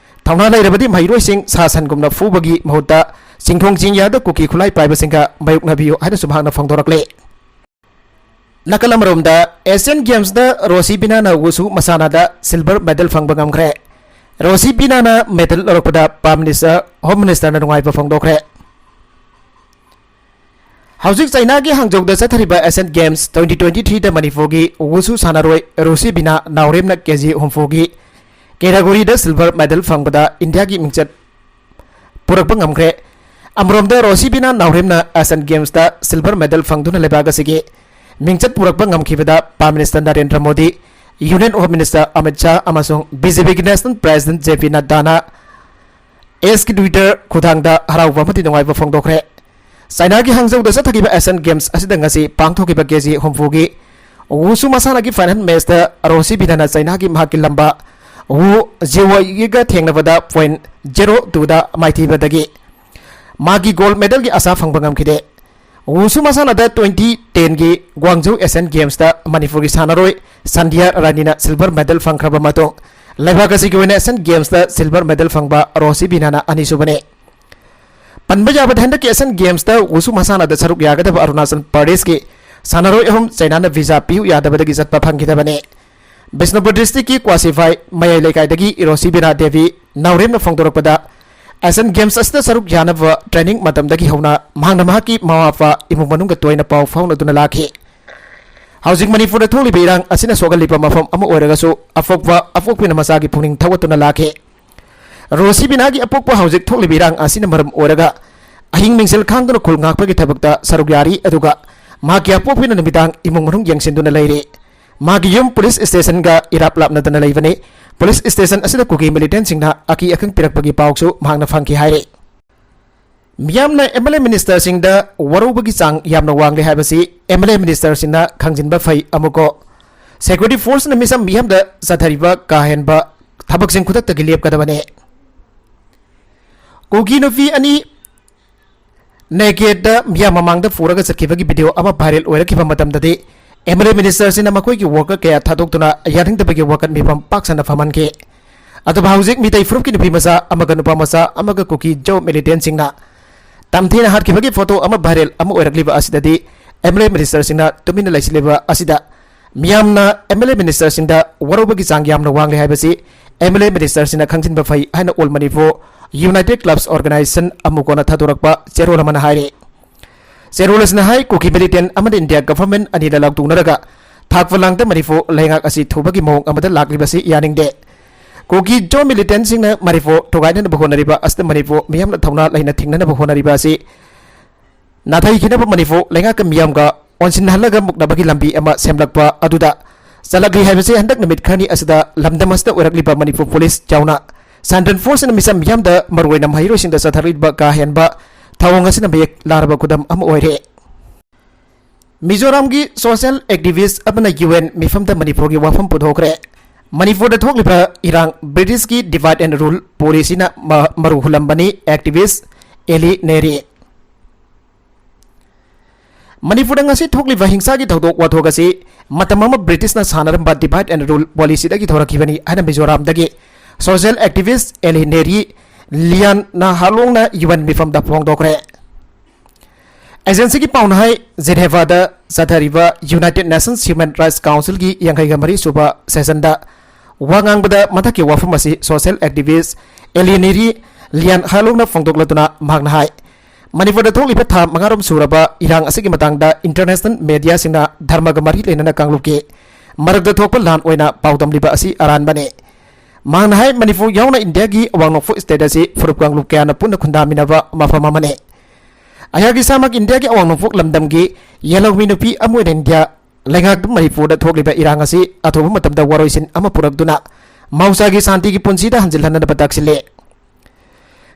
ꯊꯧꯅꯥ ꯂꯩꯔꯕꯗꯤ ꯃꯍꯩꯔꯣꯏꯁꯤꯡ ꯁꯥ ꯁꯟꯒꯨꯝꯅ ꯐꯨꯕꯒꯤ ꯃꯍꯨꯠꯇ ꯆꯤꯡꯈꯣꯡ ꯆꯤꯡꯌꯥꯗ ꯀꯨꯀꯤ ꯈꯨꯠꯂꯥꯏ ꯄꯥꯏꯕꯁꯤꯡꯒ ꯃꯥꯌꯣꯛꯅꯕꯤꯌꯨ ꯍꯥꯏꯅꯁꯨ ꯃꯍꯥꯛꯅ ꯐꯣꯡꯗꯣꯔꯛꯂꯦ꯫ ꯅꯥꯀꯜ ꯑꯃꯔꯣꯝꯗ, ꯑꯦꯁꯤꯌꯥꯟ ꯒꯦꯝꯁꯇ ꯔꯣꯁꯤ ꯕꯤꯅꯥꯅ ꯋꯨꯁꯨ ꯃꯁꯥꯟꯅꯗ ꯁꯤꯜꯚꯔ ꯃꯦꯗꯜ ꯐꯪꯕ ꯉꯝꯈ꯭ꯔꯦ꯫ ꯔꯣꯁꯤ ꯕꯤꯅꯥꯅ ꯃꯦꯗꯜ ꯂꯧꯔꯛꯄꯗ ꯄ꯭ꯔꯥꯏꯝ ꯃꯤꯅꯤꯁꯇꯔ, ꯍꯣꯝ ꯃꯤꯅꯤꯁꯇꯔꯅ ꯅꯨꯡꯉꯥꯏꯕ ꯐꯣꯡꯗꯣꯛꯈ꯭ꯔꯦ꯫ ꯍꯧꯖꯤꯛ ꯆꯩꯅꯥꯒꯤ ꯍꯥꯡꯖꯧꯗ ꯆꯠꯊꯔꯤꯕ ꯑꯦꯁꯤꯌꯥꯟ ꯒꯦꯝꯁ ꯇ꯭ꯋꯦꯟꯇꯤ ꯇ꯭ꯋꯦꯟꯇꯤ ꯊ꯭ꯔꯤꯗ ꯃꯅꯤꯄꯨꯔꯒꯤ ꯋꯨꯁꯨ ꯁꯥꯟꯅꯔꯣꯏ ꯔꯣꯁꯤ ꯕꯤꯅꯥ ꯅꯥꯎꯔꯦꯝꯅ ꯀꯦ ꯖꯤ ꯍꯨꯝꯐꯨꯒꯤ ꯀꯦꯇꯥꯒꯣꯔꯤꯗ ꯁꯤꯜꯚꯔ ꯃꯦꯗꯜ ꯐꯪꯕꯗ ꯏꯟꯗꯤꯌꯥꯒꯤ ꯃꯤꯡꯆꯠ ꯄꯨꯔꯛꯄ ꯉꯝꯈ꯭ꯔꯦ꯫ ꯑꯃꯔꯣꯝꯗ ꯔꯣꯁꯤ ꯕꯤꯅꯥ ꯅꯥꯎꯔꯦꯝꯅ ꯑꯦꯁꯤꯌꯥꯟ ꯒꯦꯝꯁꯇ ꯁꯤꯜꯚꯔ ꯃꯦꯗꯜ ꯐꯪꯗꯨꯅ ꯂꯩꯕꯥꯛ ꯑꯁꯤꯒꯤ ꯃꯤꯡꯆꯠ ꯄꯨꯔꯛꯄ ꯉꯝꯈꯤꯕꯗ Prime Minister Narendra Modi, Union Home Minister Amit Shah ꯑꯃꯁꯨꯡ BJPꯒꯤ National President JP ꯅꯗ꯭ꯗꯥꯅ Xꯀꯤ Twitter ꯈꯨꯠꯊꯥꯡꯗ ꯍꯔꯥꯎꯕ ꯑꯃꯗꯤ ꯅꯨꯡꯉꯥꯏꯕ ꯐꯣꯡꯗꯣꯛꯈ꯭ꯔꯦ꯫ ꯆꯥꯏꯅꯥꯒꯤ ꯍꯥꯡꯖꯧꯗ ꯆꯠꯊꯈꯤꯕ Asian Games ꯑꯁꯤꯗ ꯉꯁꯤ ꯄꯥꯡꯊꯣꯛꯈꯤꯕ KG ꯍꯨꯝꯐꯨꯒꯤ ꯋꯨꯁꯨ ꯃꯁꯥꯟꯅꯒꯤ final matchꯇ ꯔꯣꯁꯤ ꯕꯤꯅꯥꯅ ꯆꯥꯏꯅꯥꯒꯤ ꯃꯍꯥꯛꯀꯤ ꯂꯝꯕꯥ ꯋꯨ ꯖꯤꯋꯣꯏꯒ ꯊꯦꯡꯅꯕꯗ point zero twoꯗ ꯃꯥꯏꯊꯤꯕꯗꯒꯤ ꯃꯥꯒꯤ gold medalꯒꯤ ꯑꯁꯥ ꯐꯪꯕ ꯉꯝꯈꯤꯗꯦ꯫ ꯋꯨꯁꯨ ꯃꯁꯥꯟꯅꯗ twenty tenꯒꯤ ꯒ꯭ꯋꯥꯡꯖꯧ Asian Gamesꯇ ꯃꯅꯤꯄꯨꯔꯒꯤ ꯁꯥꯟꯅꯔꯣꯏ ꯁꯟꯙ꯭ꯌꯥ ꯔꯥꯅꯤꯅ silver medal ꯐꯪꯈ꯭ꯔꯕ ꯃꯇꯨꯡ ꯂꯩꯕꯥꯛ ꯑꯁꯤꯒꯤ ꯑꯣꯏꯅ Asian Gamesꯇ silver medal ꯐꯪꯕ ꯔꯣꯁꯤ ꯕꯤꯅꯥꯅ ꯑꯅꯤꯁꯨꯕꯅꯤ꯫ ꯄꯟꯕ ꯌꯥꯕꯗ ꯍꯟꯗꯛꯀꯤ Asian Gamesꯇ ꯋꯨꯁꯨ ꯃꯁꯥꯟꯅꯗ ꯁꯔꯨꯛ ꯌꯥꯒꯗꯕ ꯑꯔꯨꯅꯥꯆꯜ ꯄ꯭ꯔꯗꯦꯁꯀꯤ ꯁꯥꯟꯅꯔꯣꯏ ꯑꯍꯨꯝ ꯆꯥꯏꯅꯥꯅ visa ꯄꯤꯌꯨ ꯌꯥꯗꯕꯗꯒꯤ ꯆꯠꯄ ꯐꯪꯈꯤꯗꯕꯅꯤ꯫ ꯕꯤꯁꯅꯨꯄꯨꯔ districtꯀꯤ ꯀ꯭ꯋꯥꯁꯤꯐꯥꯏ ꯃꯌꯥꯏ ꯂꯩꯀꯥꯏꯗꯒꯤ ꯔꯣꯁꯤ ꯕꯤꯅꯥ ꯗꯦꯕꯤ ꯅꯥꯎꯔꯦꯝꯅ ꯐꯣꯡꯗꯣꯔꯛꯄꯗ, Asian Games ꯑꯁꯤꯗ ꯁꯔꯨꯛ ꯌꯥꯅꯕ training ꯃꯇꯝꯗꯒꯤ ꯍꯧꯅ ꯃꯍꯥꯛꯅ ꯃꯍꯥꯛꯀꯤ ꯃꯃꯥ ꯃꯄꯥ, ꯏꯃꯨꯡ ꯃꯅꯨꯡꯒ ꯇꯣꯏꯅ ꯄꯥꯎ ꯐꯥꯎꯅꯗꯨꯅ ꯂꯥꯛꯈꯤ꯫ ꯍꯧꯖꯤꯛ ꯃꯅꯤꯄꯨꯔꯗ ꯊꯣꯛꯂꯤꯕ ꯏꯔꯥꯡ ꯑꯁꯤꯅ ꯁꯣꯛꯍꯜꯂꯤꯕ ꯃꯐꯝ ꯑꯃ ꯑꯣꯏꯔꯒꯁꯨ, ꯑꯄꯣꯛꯄ ꯑꯄꯣꯛꯄꯤꯅ ꯃꯆꯥꯒꯤ ꯄꯨꯛꯅꯤꯡ ꯊꯧꯒꯠꯇꯨꯅ ꯂꯥꯛꯈꯤ꯫ ꯔꯣꯁꯤ ꯕꯤꯅꯥꯒꯤ ꯑꯄꯣꯛꯄ ꯍꯧꯖꯤꯛ ꯊꯣꯛꯂꯤꯕ ꯏꯔꯥꯡ ꯑꯁꯤꯅ ꯃꯔꯝ ꯑꯣꯏꯔꯒ ꯑꯍꯤꯡ ꯃꯤꯡꯁꯦꯜ ꯈꯥꯡꯗꯨꯅ ꯈꯨꯜ ꯉꯥꯛꯄꯒꯤ ꯊꯕꯛꯇ ꯁꯔꯨꯛ ꯌꯥꯔꯤ, ꯑꯗꯨꯒ ꯃꯍꯥꯛꯀꯤ ꯑꯄꯣꯛꯄꯤꯅ ꯅꯨꯃꯤꯗꯥꯡ ꯏꯃꯨꯡ ꯃꯅꯨꯡ ꯌꯦꯡꯁꯤꯟꯗꯨꯅ ꯂꯩꯔꯤ꯫ ꯃꯥꯒꯤ ꯌꯨꯝ police stationꯒ ꯏꯔꯥꯞ ꯂꯥꯞꯅꯗꯅ ꯂꯩꯕꯅꯤ꯫ Police station ꯑꯁꯤꯗ ꯀꯨꯀꯤ militantꯁꯤꯡꯅ ꯑꯀꯤ ꯑꯈꯪ ꯄꯤꯔꯛꯄꯒꯤ ꯄꯥꯎꯁꯨ ꯃꯍꯥꯛꯅ ꯐꯪꯈꯤ ꯍꯥꯏꯔꯤ꯫ ꯃꯤꯌꯥꯝꯅ MLA ministerꯁꯤꯡꯗ ꯋꯥꯔꯧꯕꯒꯤ ꯆꯥꯡ ꯌꯥꯝꯅ ꯋꯥꯡꯂꯦ ꯍꯥꯏꯕꯁꯤ MLA ministerꯁꯤꯡꯅ ꯈꯪꯖꯤꯟꯕ ꯐꯩ꯫ ꯑꯃꯨꯛꯀꯣ, security forceꯅ ꯃꯤꯁꯝ ꯃꯤꯌꯥꯝꯗ ꯆꯠꯊꯔꯤꯕ ꯀꯥ ꯍꯦꯟꯕ ꯊꯕꯛꯁꯤꯡ ꯈꯨꯗꯛꯇꯒꯤ ꯂꯦꯞꯀꯗꯕꯅꯤ꯫ ꯀꯨꯀꯤ ꯅꯨꯄꯤ ꯑꯅꯤ nakedꯇ ꯃꯤꯌꯥꯝ ꯃꯃꯥꯡꯗ ꯄꯨꯔꯒ ꯆꯠꯈꯤꯕꯒꯤ video ꯑꯃ viral ꯑꯣꯏꯔꯛꯈꯤꯕ ꯃꯇꯝꯗꯗꯤ, MLA ministerꯁꯤꯡꯅ ꯃꯈꯣꯏꯒꯤ worker ꯀꯌꯥ ꯊꯥꯗꯣꯛꯇꯨꯅ ꯌꯥꯅꯤꯡꯗꯕꯒꯤ ꯋꯥꯀꯠ ꯃꯤꯐꯝ ꯄꯥꯛ ꯁꯟꯅ ꯐꯝꯍꯟꯈꯤ꯫ ꯑꯗꯨꯕꯨ ꯍꯧꯖꯤꯛ ꯃꯤꯇꯩ ꯐꯨꯔꯨꯞꯀꯤ ꯅꯨꯄꯤ ꯃꯆꯥ ꯑꯃꯒ ꯅꯨꯄꯥ ꯃꯆꯥ ꯑꯃꯒ ꯀꯨꯀꯤ ꯖꯣ militantꯁꯤꯡꯅ ꯇꯝꯊꯤꯅ ꯍꯥꯠꯈꯤꯕꯒꯤ photo ꯑꯃ viral ꯑꯃ ꯑꯣꯏꯔꯛꯂꯤꯕ ꯑꯁꯤꯗꯗꯤ, MLA ministerꯁꯤꯡꯅ ꯇꯨꯃꯤꯟꯅ ꯂꯩꯁꯤꯜꯂꯤꯕ ꯑꯁꯤꯗ ꯃꯤꯌꯥꯝꯅ MLA ministerꯁꯤꯡꯗ ꯋꯥꯔꯧꯕꯒꯤ ꯆꯥꯡ ꯌꯥꯝꯅ ꯋꯥꯡꯂꯦ ꯍꯥꯏꯕꯁꯤ MLA ministerꯁꯤꯡꯅ ꯈꯪꯖꯤꯟꯕ ꯐꯩ ꯍꯥꯏꯅ All Manipur United Clubs Organisation, ꯑꯃꯨꯀꯣꯅ ꯊꯥꯗꯣꯔꯛꯄ ꯆꯦꯔꯣꯜ ꯑꯃꯅ ꯍꯥꯏꯔꯤ꯫ ꯆꯦꯔꯣꯜ ꯑꯁꯤꯅ ꯍꯥꯏ, ꯀꯨꯀꯤ militant ꯑꯃꯗꯤ India government ꯑꯅꯤꯗ ꯂꯥꯎꯊꯣꯛꯅꯔꯒ ꯊꯥꯛꯄ ꯂꯥꯡꯗ ꯃꯅꯤꯄꯨꯔ ꯂꯩꯉꯥꯛ ꯑꯁꯤ ꯊꯨꯕꯒꯤ ꯃꯑꯣꯡ ꯑꯃꯗ ꯂꯥꯛꯂꯤꯕꯁꯤ ꯌꯥꯅꯤꯡꯗꯦ꯫ ꯀꯨꯀꯤ ꯖꯣ militantꯁꯤꯡꯅ ꯃꯅꯤꯄꯨꯔ ꯊꯨꯒꯥꯏꯅꯅꯕ ꯍꯣꯠꯅꯔꯤꯕ ꯑꯁꯤꯗ ꯃꯅꯤꯄꯨꯔ ꯃꯤꯌꯥꯝꯅ ꯊꯧꯅꯥ ꯂꯩꯅ ꯊꯤꯡꯅꯅꯕ ꯍꯣꯠꯅꯔꯤꯕ ꯑꯁꯤ ꯅꯥꯊꯩꯈꯤꯅꯕ ꯃꯅꯤꯄꯨꯔ ꯂꯩꯉꯥꯛꯀ ꯃꯤꯌꯥꯝꯒ ꯑꯣꯟꯁꯤꯟꯅꯍꯜꯂꯒ ꯃꯨꯛꯅꯕꯒꯤ ꯂꯝꯕꯤ ꯑꯃ ꯁꯦꯝꯂꯛꯄ ꯑꯗꯨꯗ ꯆꯠꯂꯛꯂꯤ ꯍꯥꯏꯕꯁꯤ ꯍꯟꯗꯛ ꯅꯨꯃꯤꯠ ꯈꯔꯅꯤ ꯑꯁꯤꯗ ꯂꯝꯗꯝ ꯑꯁꯤꯗ ꯑꯣꯏꯔꯛꯂꯤꯕ ꯃꯅꯤꯄꯨꯔ ꯄꯨꯂꯤꯁ ꯌꯥꯎꯅ ꯁꯦꯟꯇ꯭ꯔꯦꯜ ꯐꯣꯔꯁꯅ ꯃꯤꯆꯝ ꯃꯤꯌꯥꯝꯗ ꯃꯔꯨꯑꯣꯏꯅ ꯃꯍꯩꯔꯣꯏꯁꯤꯡꯗ ꯆꯠꯊꯔꯛꯂꯤꯕ ꯀꯥ ꯍꯦꯟꯕ ꯊꯧꯑꯣꯡ ꯑꯁꯤꯅ ꯃꯌꯦꯛ ꯂꯥꯔꯕ ꯈꯨꯗꯝ ꯑꯃ ꯑꯣꯏꯔꯦ꯫ ꯃꯤꯖꯣꯔꯥꯝꯒꯤ ꯁꯣꯁꯤꯌꯦꯜ ꯑꯦꯛꯇꯤꯚꯤꯁ꯭ꯠ ꯑꯃꯅ ꯌꯨ ꯑꯦꯟ ꯃꯤꯐꯝꯗ ꯃꯅꯤꯄꯨꯔꯒꯤ ꯋꯥꯐꯝ ꯄꯨꯊꯣꯛꯈ꯭ꯔꯦ꯫ ꯃꯅꯤꯄꯨꯔꯗ ꯊꯣꯛꯂꯤꯕ ꯏꯔꯥꯡ ꯕ꯭ꯔꯤꯇꯤꯁꯀꯤ divide and rule policyꯅ ꯃ-, ꯃꯔꯨ ꯍꯨꯜꯂꯝꯕꯅꯤ, ꯑꯦꯛꯇꯤꯚꯤꯁ꯭ꯠ ꯑꯦꯂꯤ ꯅꯦꯔꯤ꯫ ꯃꯅꯤꯄꯨꯔꯗ ꯉꯁꯤ ꯊꯣꯛꯂꯤꯕ ꯍꯤꯡꯁꯥꯒꯤ ꯊꯧꯗꯣꯛ ꯋꯥꯊꯣꯛ ꯑꯁꯤ ꯃꯇꯝ ꯑꯃ ꯕ꯭ꯔꯤꯇꯤꯁꯅ ꯁꯥꯟꯅꯔꯝꯕ divide and rule policyꯗꯒꯤ ꯊꯣꯔꯛꯈꯤꯕꯅꯤ ꯍꯥꯏꯅ ꯃꯤꯖꯣꯔꯥꯝꯗꯒꯤ ꯁꯣꯁꯤꯌꯦꯜ ꯑꯦꯛꯇꯤꯚꯤꯁ꯭ꯠ ꯑꯦꯂꯤ ꯅꯦꯔꯤ ꯂꯤꯌꯥꯟꯅ ꯍꯥꯂꯣꯡꯅ ꯌꯨ ꯑꯦꯟ ꯃꯤꯐꯝꯗ ꯐꯣꯡꯗꯣꯛꯈ꯭ꯔꯦ꯫ ꯑꯦꯖꯦꯟꯁꯤꯒꯤ ꯄꯥꯎꯅ ꯍꯥꯏ, ꯖꯦꯅꯦꯚꯥꯗ ꯆꯠꯊꯔꯤꯕ United Nations Human Rights Councilꯒꯤ ꯌꯥꯡꯈꯩꯒ ꯃꯔꯤ ꯁꯨꯕ ꯁꯦꯁꯟꯗ ꯋꯥ ꯉꯥꯡꯕꯗ ꯃꯊꯛꯀꯤ ꯋꯥꯐꯝ ꯑꯁꯤ ꯁꯣꯁꯤꯌꯦꯜ ꯑꯦꯛꯇꯤꯚꯤꯁ꯭ꯠ ꯑꯦꯂꯤ ꯅꯦꯔꯤ ꯂꯤꯌꯥꯟ ꯍꯥꯂꯣꯡꯅ ꯐꯣꯡꯗꯣꯛꯂꯗꯨꯅ ꯃꯍꯥꯛꯅ ꯍꯥꯏ, ꯃꯅꯤꯄꯨꯔꯗ ꯊꯣꯛꯂꯤꯕ ꯊꯥ ꯃꯉꯥꯔꯣꯝ ꯁꯨꯔꯕ ꯏꯔꯥꯡ ꯑꯁꯤꯒꯤ ꯃꯇꯥꯡꯗ ꯏꯟꯇꯔꯅꯦꯁꯅꯦꯜ ꯃꯦꯗꯤꯌꯥꯁꯤꯡꯅ ꯙꯔꯃꯒ ꯃꯔꯤ ꯂꯩꯅꯅ ꯀꯥꯡꯂꯨꯞꯀꯤ ꯃꯔꯛꯇ ꯊꯣꯛꯄ ꯂꯥꯟ ꯑꯣꯏꯅ ꯄꯥꯎꯗꯝꯂꯤꯕ ꯑꯁꯤ ꯑꯔꯥꯟꯕꯅꯤ꯫ ꯃꯍꯥꯛꯅ ꯍꯥꯏ, ꯃꯅꯤꯄꯨꯔ ꯌꯥꯎꯅ ꯏꯟꯗꯤꯌꯥꯒꯤ ꯑꯋꯥꯡ ꯅꯣꯡꯄꯣꯛ ꯁ꯭ꯇꯦꯠ ꯑꯁꯤ ꯐꯨꯔꯨꯞ ꯀꯥꯡꯂꯨꯞ ꯀꯌꯥꯅ ꯄꯨꯟꯅ ꯈꯨꯟꯗꯥꯃꯤꯟꯅꯕ ꯃꯐꯝ ꯑꯃꯅꯤ꯫ ꯑꯩꯍꯥꯛ ꯏꯁꯥꯃꯛ ꯏꯟꯗꯤꯌꯥꯒꯤ ꯑꯋꯥꯡ ꯅꯣꯡꯄꯣꯛ ꯂꯝꯗꯝꯒꯤ ꯌꯦꯜꯍꯧꯃꯤ ꯅꯨꯄꯤ ꯑꯃ ꯑꯣꯏꯅ ꯏꯟꯗꯤꯌꯥ ꯂꯩꯉꯥꯛꯇ ꯃꯅꯤꯄꯨꯔꯗ ꯊꯣꯛꯂꯤꯕ ꯏꯔꯥꯡ ꯑꯁꯤ ꯑꯊꯨꯕ ꯃꯇꯝꯗ ꯋꯥꯔꯣꯏꯁꯤꯟ ꯑꯃ ꯄꯨꯔꯛꯇꯨꯅ ꯃꯍꯧꯁꯥꯒꯤ ꯁꯥꯟꯇꯤꯒꯤ ꯄꯨꯟꯁꯤꯗ ꯍꯟꯖꯤꯜꯍꯟꯅꯕ ꯇꯥꯛꯁꯤꯜꯂꯤ꯫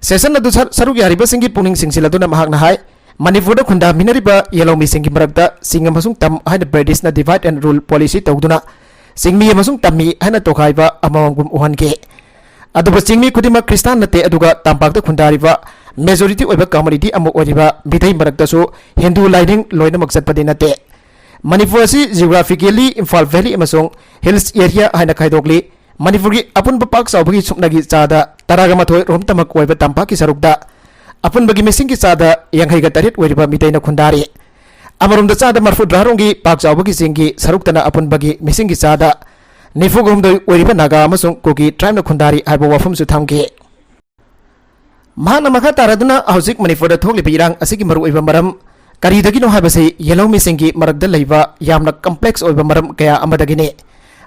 ꯁꯦꯁꯟ ꯑꯗꯨ ꯁꯔ-, ꯁꯔꯨꯛ ꯌꯥꯔꯤꯕꯁꯤꯡꯒꯤ ꯄꯨꯛꯅꯤꯡ ꯆꯤꯡꯁꯤꯜꯂꯗꯨꯅ ꯃꯍꯥꯛꯅ ꯍꯥꯏ, ꯃꯅꯤꯄꯨꯔꯗ ꯈꯨꯟꯗꯥꯃꯤꯟꯅꯔꯤꯕ ꯌꯦꯜꯍꯧꯃꯤꯁꯤꯡꯒꯤ ꯃꯔꯛꯇ ꯆꯤꯡ ꯑꯃꯁꯨꯡ ꯇꯝ ꯍꯥꯏꯅ ꯕ꯭ꯔꯤꯇꯤꯁꯅ divide and rule policy ꯇꯧꯗꯨꯅ ꯆꯤꯡꯃꯤ ꯑꯃꯁꯨꯡ ꯇꯝꯃꯤ ꯍꯥꯏꯅ ꯇꯣꯈꯥꯏꯕ ꯑꯃꯃꯝꯒꯨꯝ ꯎꯍꯟꯈꯤ꯫ ꯑꯗꯨꯕꯨ ꯆꯤꯡꯃꯤ ꯈꯨꯗꯤꯡꯃꯛ ꯈ꯭ꯔꯤꯁꯇꯥꯟ ꯅꯠꯇꯦ, ꯑꯗꯨꯒ ꯇꯝꯄꯥꯛꯇ ꯈꯨꯟꯗꯥꯔꯤꯕ majority ꯑꯣꯏꯕ community ꯑꯃ ꯑꯣꯏꯔꯤꯕ ꯃꯤꯇꯩ ꯃꯔꯛꯇꯁꯨ ꯍꯤꯟꯗꯨ ꯂꯥꯏꯅꯤꯡ ꯂꯣꯏꯅꯃꯛ ꯆꯠꯄꯗꯤ ꯅꯠꯇꯦ꯫ ꯃꯅꯤꯄꯨꯔ ꯑꯁꯤ geographically ꯏꯝꯐꯥꯜ ꯚꯦꯂꯤ ꯑꯃꯁꯨꯡ ꯍꯤꯜꯁ ꯑꯦꯔꯤꯌꯥ ꯍꯥꯏꯅ ꯈꯥꯏꯗꯣꯛꯂꯤ꯫ ꯃꯅꯤꯄꯨꯔꯒꯤ ꯑꯄꯨꯟꯕ ꯄꯥꯛ ꯆꯥꯎꯕꯒꯤ ꯁꯨꯞꯅꯒꯤ ꯆꯥꯗ ꯇꯔꯥꯒ ꯃꯥꯊꯣꯏ ꯔꯣꯝꯇꯃꯛ ꯑꯣꯏꯕ ꯇꯝꯄꯥꯛꯀꯤ ꯁꯔꯨꯛꯇ ꯑꯄꯨꯟꯕꯒꯤ ꯃꯤꯁꯤꯡꯒꯤ ꯆꯥꯗ ꯌꯥꯡꯈꯩꯒ ꯇꯔꯦꯠ ꯑꯣꯏꯔꯤꯕ ꯃꯤꯇꯩꯅ ꯈꯨꯟꯗꯥꯔꯤ꯫ ꯑꯃꯔꯣꯝꯗ ꯆꯥꯗ ꯃꯔꯐꯨꯇꯔꯥ ꯔꯣꯝꯒꯤ ꯄꯥꯛ ꯆꯥꯎꯕꯒꯤ ꯆꯤꯡꯒꯤ ꯁꯔꯨꯛꯇꯅ ꯑꯄꯨꯟꯕꯒꯤ ꯃꯤꯁꯤꯡꯒꯤ ꯆꯥꯗ ꯅꯤꯐꯨꯒ ꯍꯨꯝꯗꯣꯏ ꯑꯣꯏꯔꯤꯕ ꯅꯥꯒꯥ ꯑꯃꯁꯨꯡ ꯀꯨꯀꯤ tribeꯅ ꯈꯨꯟꯗꯥꯔꯤ ꯍꯥꯏꯕ ꯋꯥꯐꯝꯁꯨ ꯊꯝꯈꯤ꯫ ꯃꯍꯥꯛꯅ ꯃꯈꯥ ꯇꯥꯔꯗꯨꯅ ꯍꯧꯖꯤꯛ ꯃꯅꯤꯄꯨꯔꯗ ꯊꯣꯛꯂꯤꯕ ꯏꯔꯥꯡ ꯑꯁꯤꯒꯤ ꯃꯔꯨꯑꯣꯏꯕ ꯃꯔꯝ ꯀꯔꯤꯗꯒꯤꯅꯣ ꯍꯥꯏꯕꯁꯤ ꯌꯦꯜꯍꯧꯃꯤꯁꯤꯡꯒꯤ ꯃꯔꯛꯇ ꯂꯩꯕ ꯌꯥꯝꯅ complex ꯑꯣꯏꯕ ꯃꯔꯝ ꯀꯌꯥ ꯑꯃꯗꯒꯤꯅꯤ꯫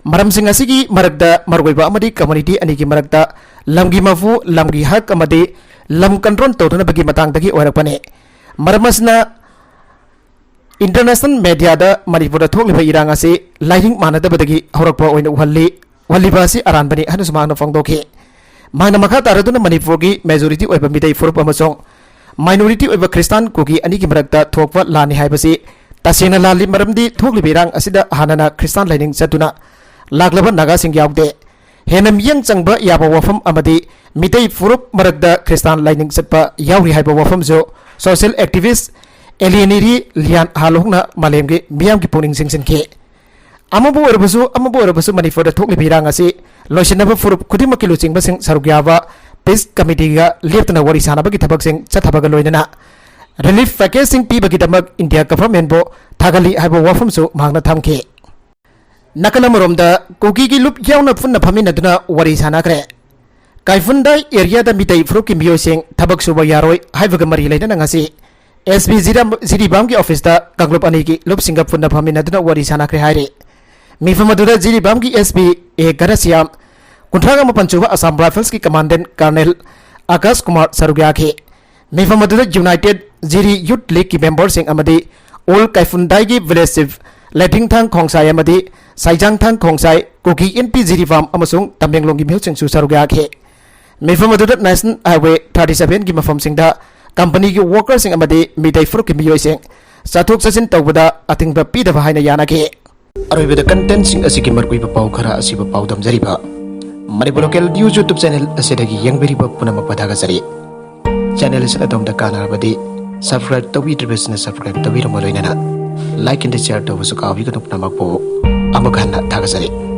ꯃꯔꯝꯁꯤꯡ ꯑꯁꯤꯒꯤ ꯃꯔꯛꯇ ꯃꯔꯨꯑꯣꯏꯕ ꯑꯃꯗꯤ community ꯑꯅꯤꯒꯤ ꯃꯔꯛꯇ ꯂꯝꯒꯤ ꯃꯄꯨ, ꯂꯝꯒꯤ ꯍꯛ ꯑꯃꯗꯤ ꯂꯝ control ꯇꯧꯅꯅꯕꯒꯤ ꯃꯇꯥꯡꯗꯒꯤ ꯑꯣꯏꯔꯛꯄꯅꯤ꯫ ꯃꯔꯝ ꯑꯁꯤꯅ ꯏꯟꯇꯔꯅꯦꯁꯅꯦꯜ ꯃꯦꯗꯤꯌꯥꯗ ꯃꯅꯤꯄꯨꯔꯗ ꯊꯣꯛꯂꯤꯕ ꯏꯔꯥꯡ ꯑꯁꯤ ꯂꯥꯏꯅꯤꯡ ꯃꯥꯟꯅꯗꯕꯗꯒꯤ ꯍꯧꯔꯛꯄ ꯑꯣꯏꯅ ꯎꯍꯜꯂꯤ, ꯎꯍꯜꯂꯤꯕ ꯑꯁꯤ ꯑꯔꯥꯟꯕꯅꯤ ꯍꯥꯏꯅꯁꯨ ꯃꯍꯥꯛꯅ ꯐꯣꯡꯗꯣꯛꯈꯤ꯫ ꯃꯍꯥꯛꯅ ꯃꯈꯥ ꯇꯥꯔꯗꯨꯅ ꯃꯅꯤꯄꯨꯔꯒꯤ ꯃꯦꯖꯣꯔꯤꯇꯤ ꯑꯣꯏꯕ ꯃꯤꯇꯩ ꯐꯨꯔꯨꯞ ꯑꯃꯁꯨꯡ ꯃꯥꯏꯅꯣꯔꯤꯇꯤ ꯑꯣꯏꯕ ꯈ꯭ꯔꯤꯁꯇꯥꯟ ꯀꯨꯀꯤ ꯑꯅꯤꯒꯤ ꯃꯔꯛꯇ ꯊꯣꯛꯄ ꯂꯥꯟꯅꯤ ꯍꯥꯏꯕꯁꯤ ꯇꯁꯦꯡꯅ ꯂꯥꯜꯂꯤ, ꯃꯔꯝꯗꯤ ꯊꯣꯛꯂꯤꯕ ꯏꯔꯥꯡ ꯑꯁꯤꯗ ꯍꯥꯟꯅꯅ ꯈ꯭ꯔꯤꯁꯇꯥꯟ ꯂꯥꯏꯅꯤꯡ ꯆꯠꯇꯨꯅ ꯂꯥꯛꯂꯕ ꯅꯥꯒꯥꯁꯤꯡ ꯌꯥꯎꯗꯦ꯫ ꯍꯦꯟꯅ ꯃꯤꯠꯌꯦꯡ ꯆꯪꯕ ꯌꯥꯕ ꯋꯥꯐꯝ ꯑꯃꯗꯤ ꯃꯤꯇꯩ ꯐꯨꯔꯨꯞ ꯃꯔꯛꯇ ꯈ꯭ꯔꯤꯁꯇꯥꯟ ꯂꯥꯏꯅꯤꯡ ꯆꯠꯄ ꯌꯥꯎꯔꯤ ꯍꯥꯏꯕ ꯋꯥꯐꯝꯁꯨ ꯁꯣꯁꯤꯌꯦꯜ ꯑꯦꯛꯇꯤꯚꯤꯁ ꯑꯦꯂꯤꯌꯦꯅꯤꯔꯤ ꯂꯤꯌꯥꯟ ꯍꯥꯂꯣꯡꯅ ꯃꯥꯂꯦꯝꯒꯤ ꯃꯤꯌꯥꯝꯒꯤ ꯄꯨꯛꯅꯤꯡ ꯆꯤꯡꯁꯤꯟꯈꯤ꯫ ꯑꯃꯕꯨ ꯑꯣꯏꯔꯕꯁꯨ, ꯑꯃꯕꯨ ꯑꯣꯏꯔꯕꯁꯨ ꯃꯅꯤꯄꯨꯔꯗ ꯊꯣꯛꯂꯤꯕ ꯏꯔꯥꯡ ꯑꯁꯤ ꯂꯣꯏꯁꯤꯟꯅꯕ ꯐꯨꯔꯨꯞ ꯈꯨꯗꯤꯡꯃꯛꯀꯤ ꯂꯨꯆꯤꯡꯕꯁꯤꯡ ꯁꯔꯨꯛ ꯌꯥꯕ ꯄꯤꯁ ꯀꯃꯤꯇꯤꯒ ꯂꯦꯞꯇꯅ ꯋꯥꯔꯤ ꯁꯥꯅꯕꯒꯤ ꯊꯕꯛꯁꯤꯡ ꯆꯠꯊꯕꯒ ꯂꯣꯏꯅꯅ ꯔꯤꯂꯤꯐ ꯄꯦꯀꯦꯖꯁꯤꯡ ꯄꯤꯕꯒꯤꯗꯃꯛ ꯏꯟꯗꯤꯌꯥ ꯒꯚꯔꯟꯃꯦꯟꯕꯨ ꯊꯥꯒꯠꯂꯤ ꯍꯥꯏꯕ ꯋꯥꯐꯝꯁꯨ ꯃꯍꯥꯛꯅ ꯊꯝꯈꯤ꯫ ꯅꯥꯀꯜ ꯑꯃꯔꯣꯝꯗ ꯀꯨꯀꯤꯒꯤ ꯂꯨꯞ ꯌꯥꯎꯅ ꯄꯨꯟꯅ ꯐꯝꯃꯤꯟꯅꯗꯨꯅ ꯋꯥꯔꯤ ꯁꯥꯅꯈ꯭ꯔꯦ꯫ ꯀꯥꯏꯐꯨꯟꯗꯥꯏ ꯑꯦꯔꯤꯌꯥꯗ ꯃꯤꯇꯩ ꯐꯨꯔꯨꯞꯀꯤ ꯃꯤꯑꯣꯏꯁꯤꯡ ꯊꯕꯛ ꯁꯨꯕ ꯌꯥꯔꯣꯏ ꯍꯥꯏꯕꯒ ꯃꯔꯤ ꯂꯩꯅꯅ ꯉꯁꯤ ꯑꯦꯁ ꯄꯤ ꯖꯤꯔꯥꯝ-, ꯖꯤꯔꯤꯕꯥꯝꯒꯤ ꯑꯣꯐꯤꯁꯇ ꯀꯥꯡꯂꯨꯞ ꯑꯅꯤꯒꯤ ꯂꯨꯞꯁꯤꯡꯒ ꯄꯨꯟꯅ ꯐꯝꯃꯤꯟꯅꯗꯨꯅ ꯋꯥꯔꯤ ꯁꯥꯅꯈ꯭ꯔꯦ ꯍꯥꯏꯔꯤ꯫ ꯃꯤꯐꯝ ꯑꯗꯨꯗ ꯖꯤꯔꯤꯕꯥꯝꯒꯤ ꯑꯦꯁ ꯄꯤ ꯑꯦ ꯘꯅꯁ꯭ꯌꯥꯝ, ꯀꯨꯟꯊ꯭ꯔꯥꯒ ꯃꯥꯄꯟ ꯁꯨꯕ ꯑꯁꯥꯝ ꯔꯥꯏꯐꯜꯁꯀꯤ ꯀꯃꯥꯟꯗꯦꯟ ꯀꯔꯅꯦꯜ ꯑꯀꯥꯁ ꯀꯨꯃꯥꯔ ꯁꯔꯨꯛ ꯌꯥꯈꯤ꯫ ꯃꯤꯐꯝ ꯑꯗꯨꯗ ꯌꯨꯅꯥꯏꯇꯦꯗ ꯖꯤꯔꯤ ꯌꯨꯊ ꯂꯤꯒꯀꯤ ꯃꯦꯝꯕꯔꯁꯤꯡ ꯑꯃꯗꯤ ꯑꯣꯜ ꯀꯥꯏꯐꯨꯟꯗꯥꯏꯒꯤ ꯚꯤꯂꯦꯖ ꯆꯤꯐ ꯂꯦꯊꯤꯡꯊꯥꯡ ꯈꯣꯡꯁꯥꯏ ꯑꯃꯗꯤ ꯁꯥꯏꯖꯥꯡꯊꯥꯡ ꯈꯣꯡꯁꯥꯏ, ꯀꯨꯀꯤ ꯏꯟꯄꯤ ꯖꯤꯔꯤꯕꯥꯝ ꯑꯃꯁꯨꯡ ꯇꯃꯦꯡꯂꯣꯡꯒꯤ ꯃꯤꯍꯨꯠꯁꯤꯡꯁꯨ ꯁꯔꯨꯛ ꯌꯥꯈꯤ꯫ ꯃꯤꯐꯝ ꯑꯗꯨꯗ ꯅꯦꯁꯅꯦꯜ ꯍꯥꯏꯋꯦ ꯊꯥꯔꯇꯤ ꯁꯚꯦꯟꯒꯤ ꯃꯐꯝꯁꯤꯡꯗ ꯀꯝꯄꯅꯤꯒꯤ ꯋꯥꯔꯀꯔꯁꯤꯡ ꯑꯃꯗꯤ ꯃꯤꯇꯩ ꯐꯨꯔꯨꯞꯀꯤ ꯃꯤꯑꯣꯏꯁꯤꯡ ꯆꯠꯊꯣꯛ ꯆꯠꯁꯤꯟ ꯇꯧꯕꯗ ꯑꯊꯤꯡꯕ ꯄꯤꯗꯕ ꯍꯥꯏꯅ ꯌꯥꯅꯈꯤ꯫ ꯑꯔꯣꯏꯕꯗ ꯀꯟꯇꯦꯟꯁꯤꯡ ꯑꯁꯤꯒꯤ ꯃꯔꯨꯑꯣꯏꯕ ꯄꯥꯎ ꯈꯔ ꯑꯁꯤꯕꯨ ꯄꯥꯎꯗꯝꯖꯔꯤꯕ Manipur local news YouTube channel ꯑꯁꯤꯗꯒꯤ ꯌꯦꯡꯕꯤꯔꯤꯕ ꯄꯨꯝꯅꯃꯛꯄꯨ ꯊꯥꯒꯠꯆꯔꯤ꯫ ꯆꯦꯅꯦꯜ ꯑꯁꯤꯅ ꯑꯗꯣꯝꯗ ꯀꯥꯟꯅꯔꯕꯗꯤ ꯁꯕꯁꯀ꯭ꯔꯥꯏꯕ ꯇꯧꯕꯤꯗ꯭ꯔꯤꯕꯁꯤꯡꯅ ꯁꯕꯁꯀ꯭ꯔꯥꯏꯕ ꯇꯧꯕꯤꯔꯝꯃ ꯂꯣꯏꯅꯅ ꯂꯥꯏꯛ ꯑꯦꯟ ꯁꯤꯌꯔ ꯇꯧꯕꯁꯨ ꯀꯥꯎꯕꯤꯒꯅꯨ꯫ ꯄꯨꯝꯅꯃꯛꯄꯨ ꯑꯃꯨꯛ ꯍꯟꯅ ꯊꯥꯒꯠꯆꯔꯤ꯫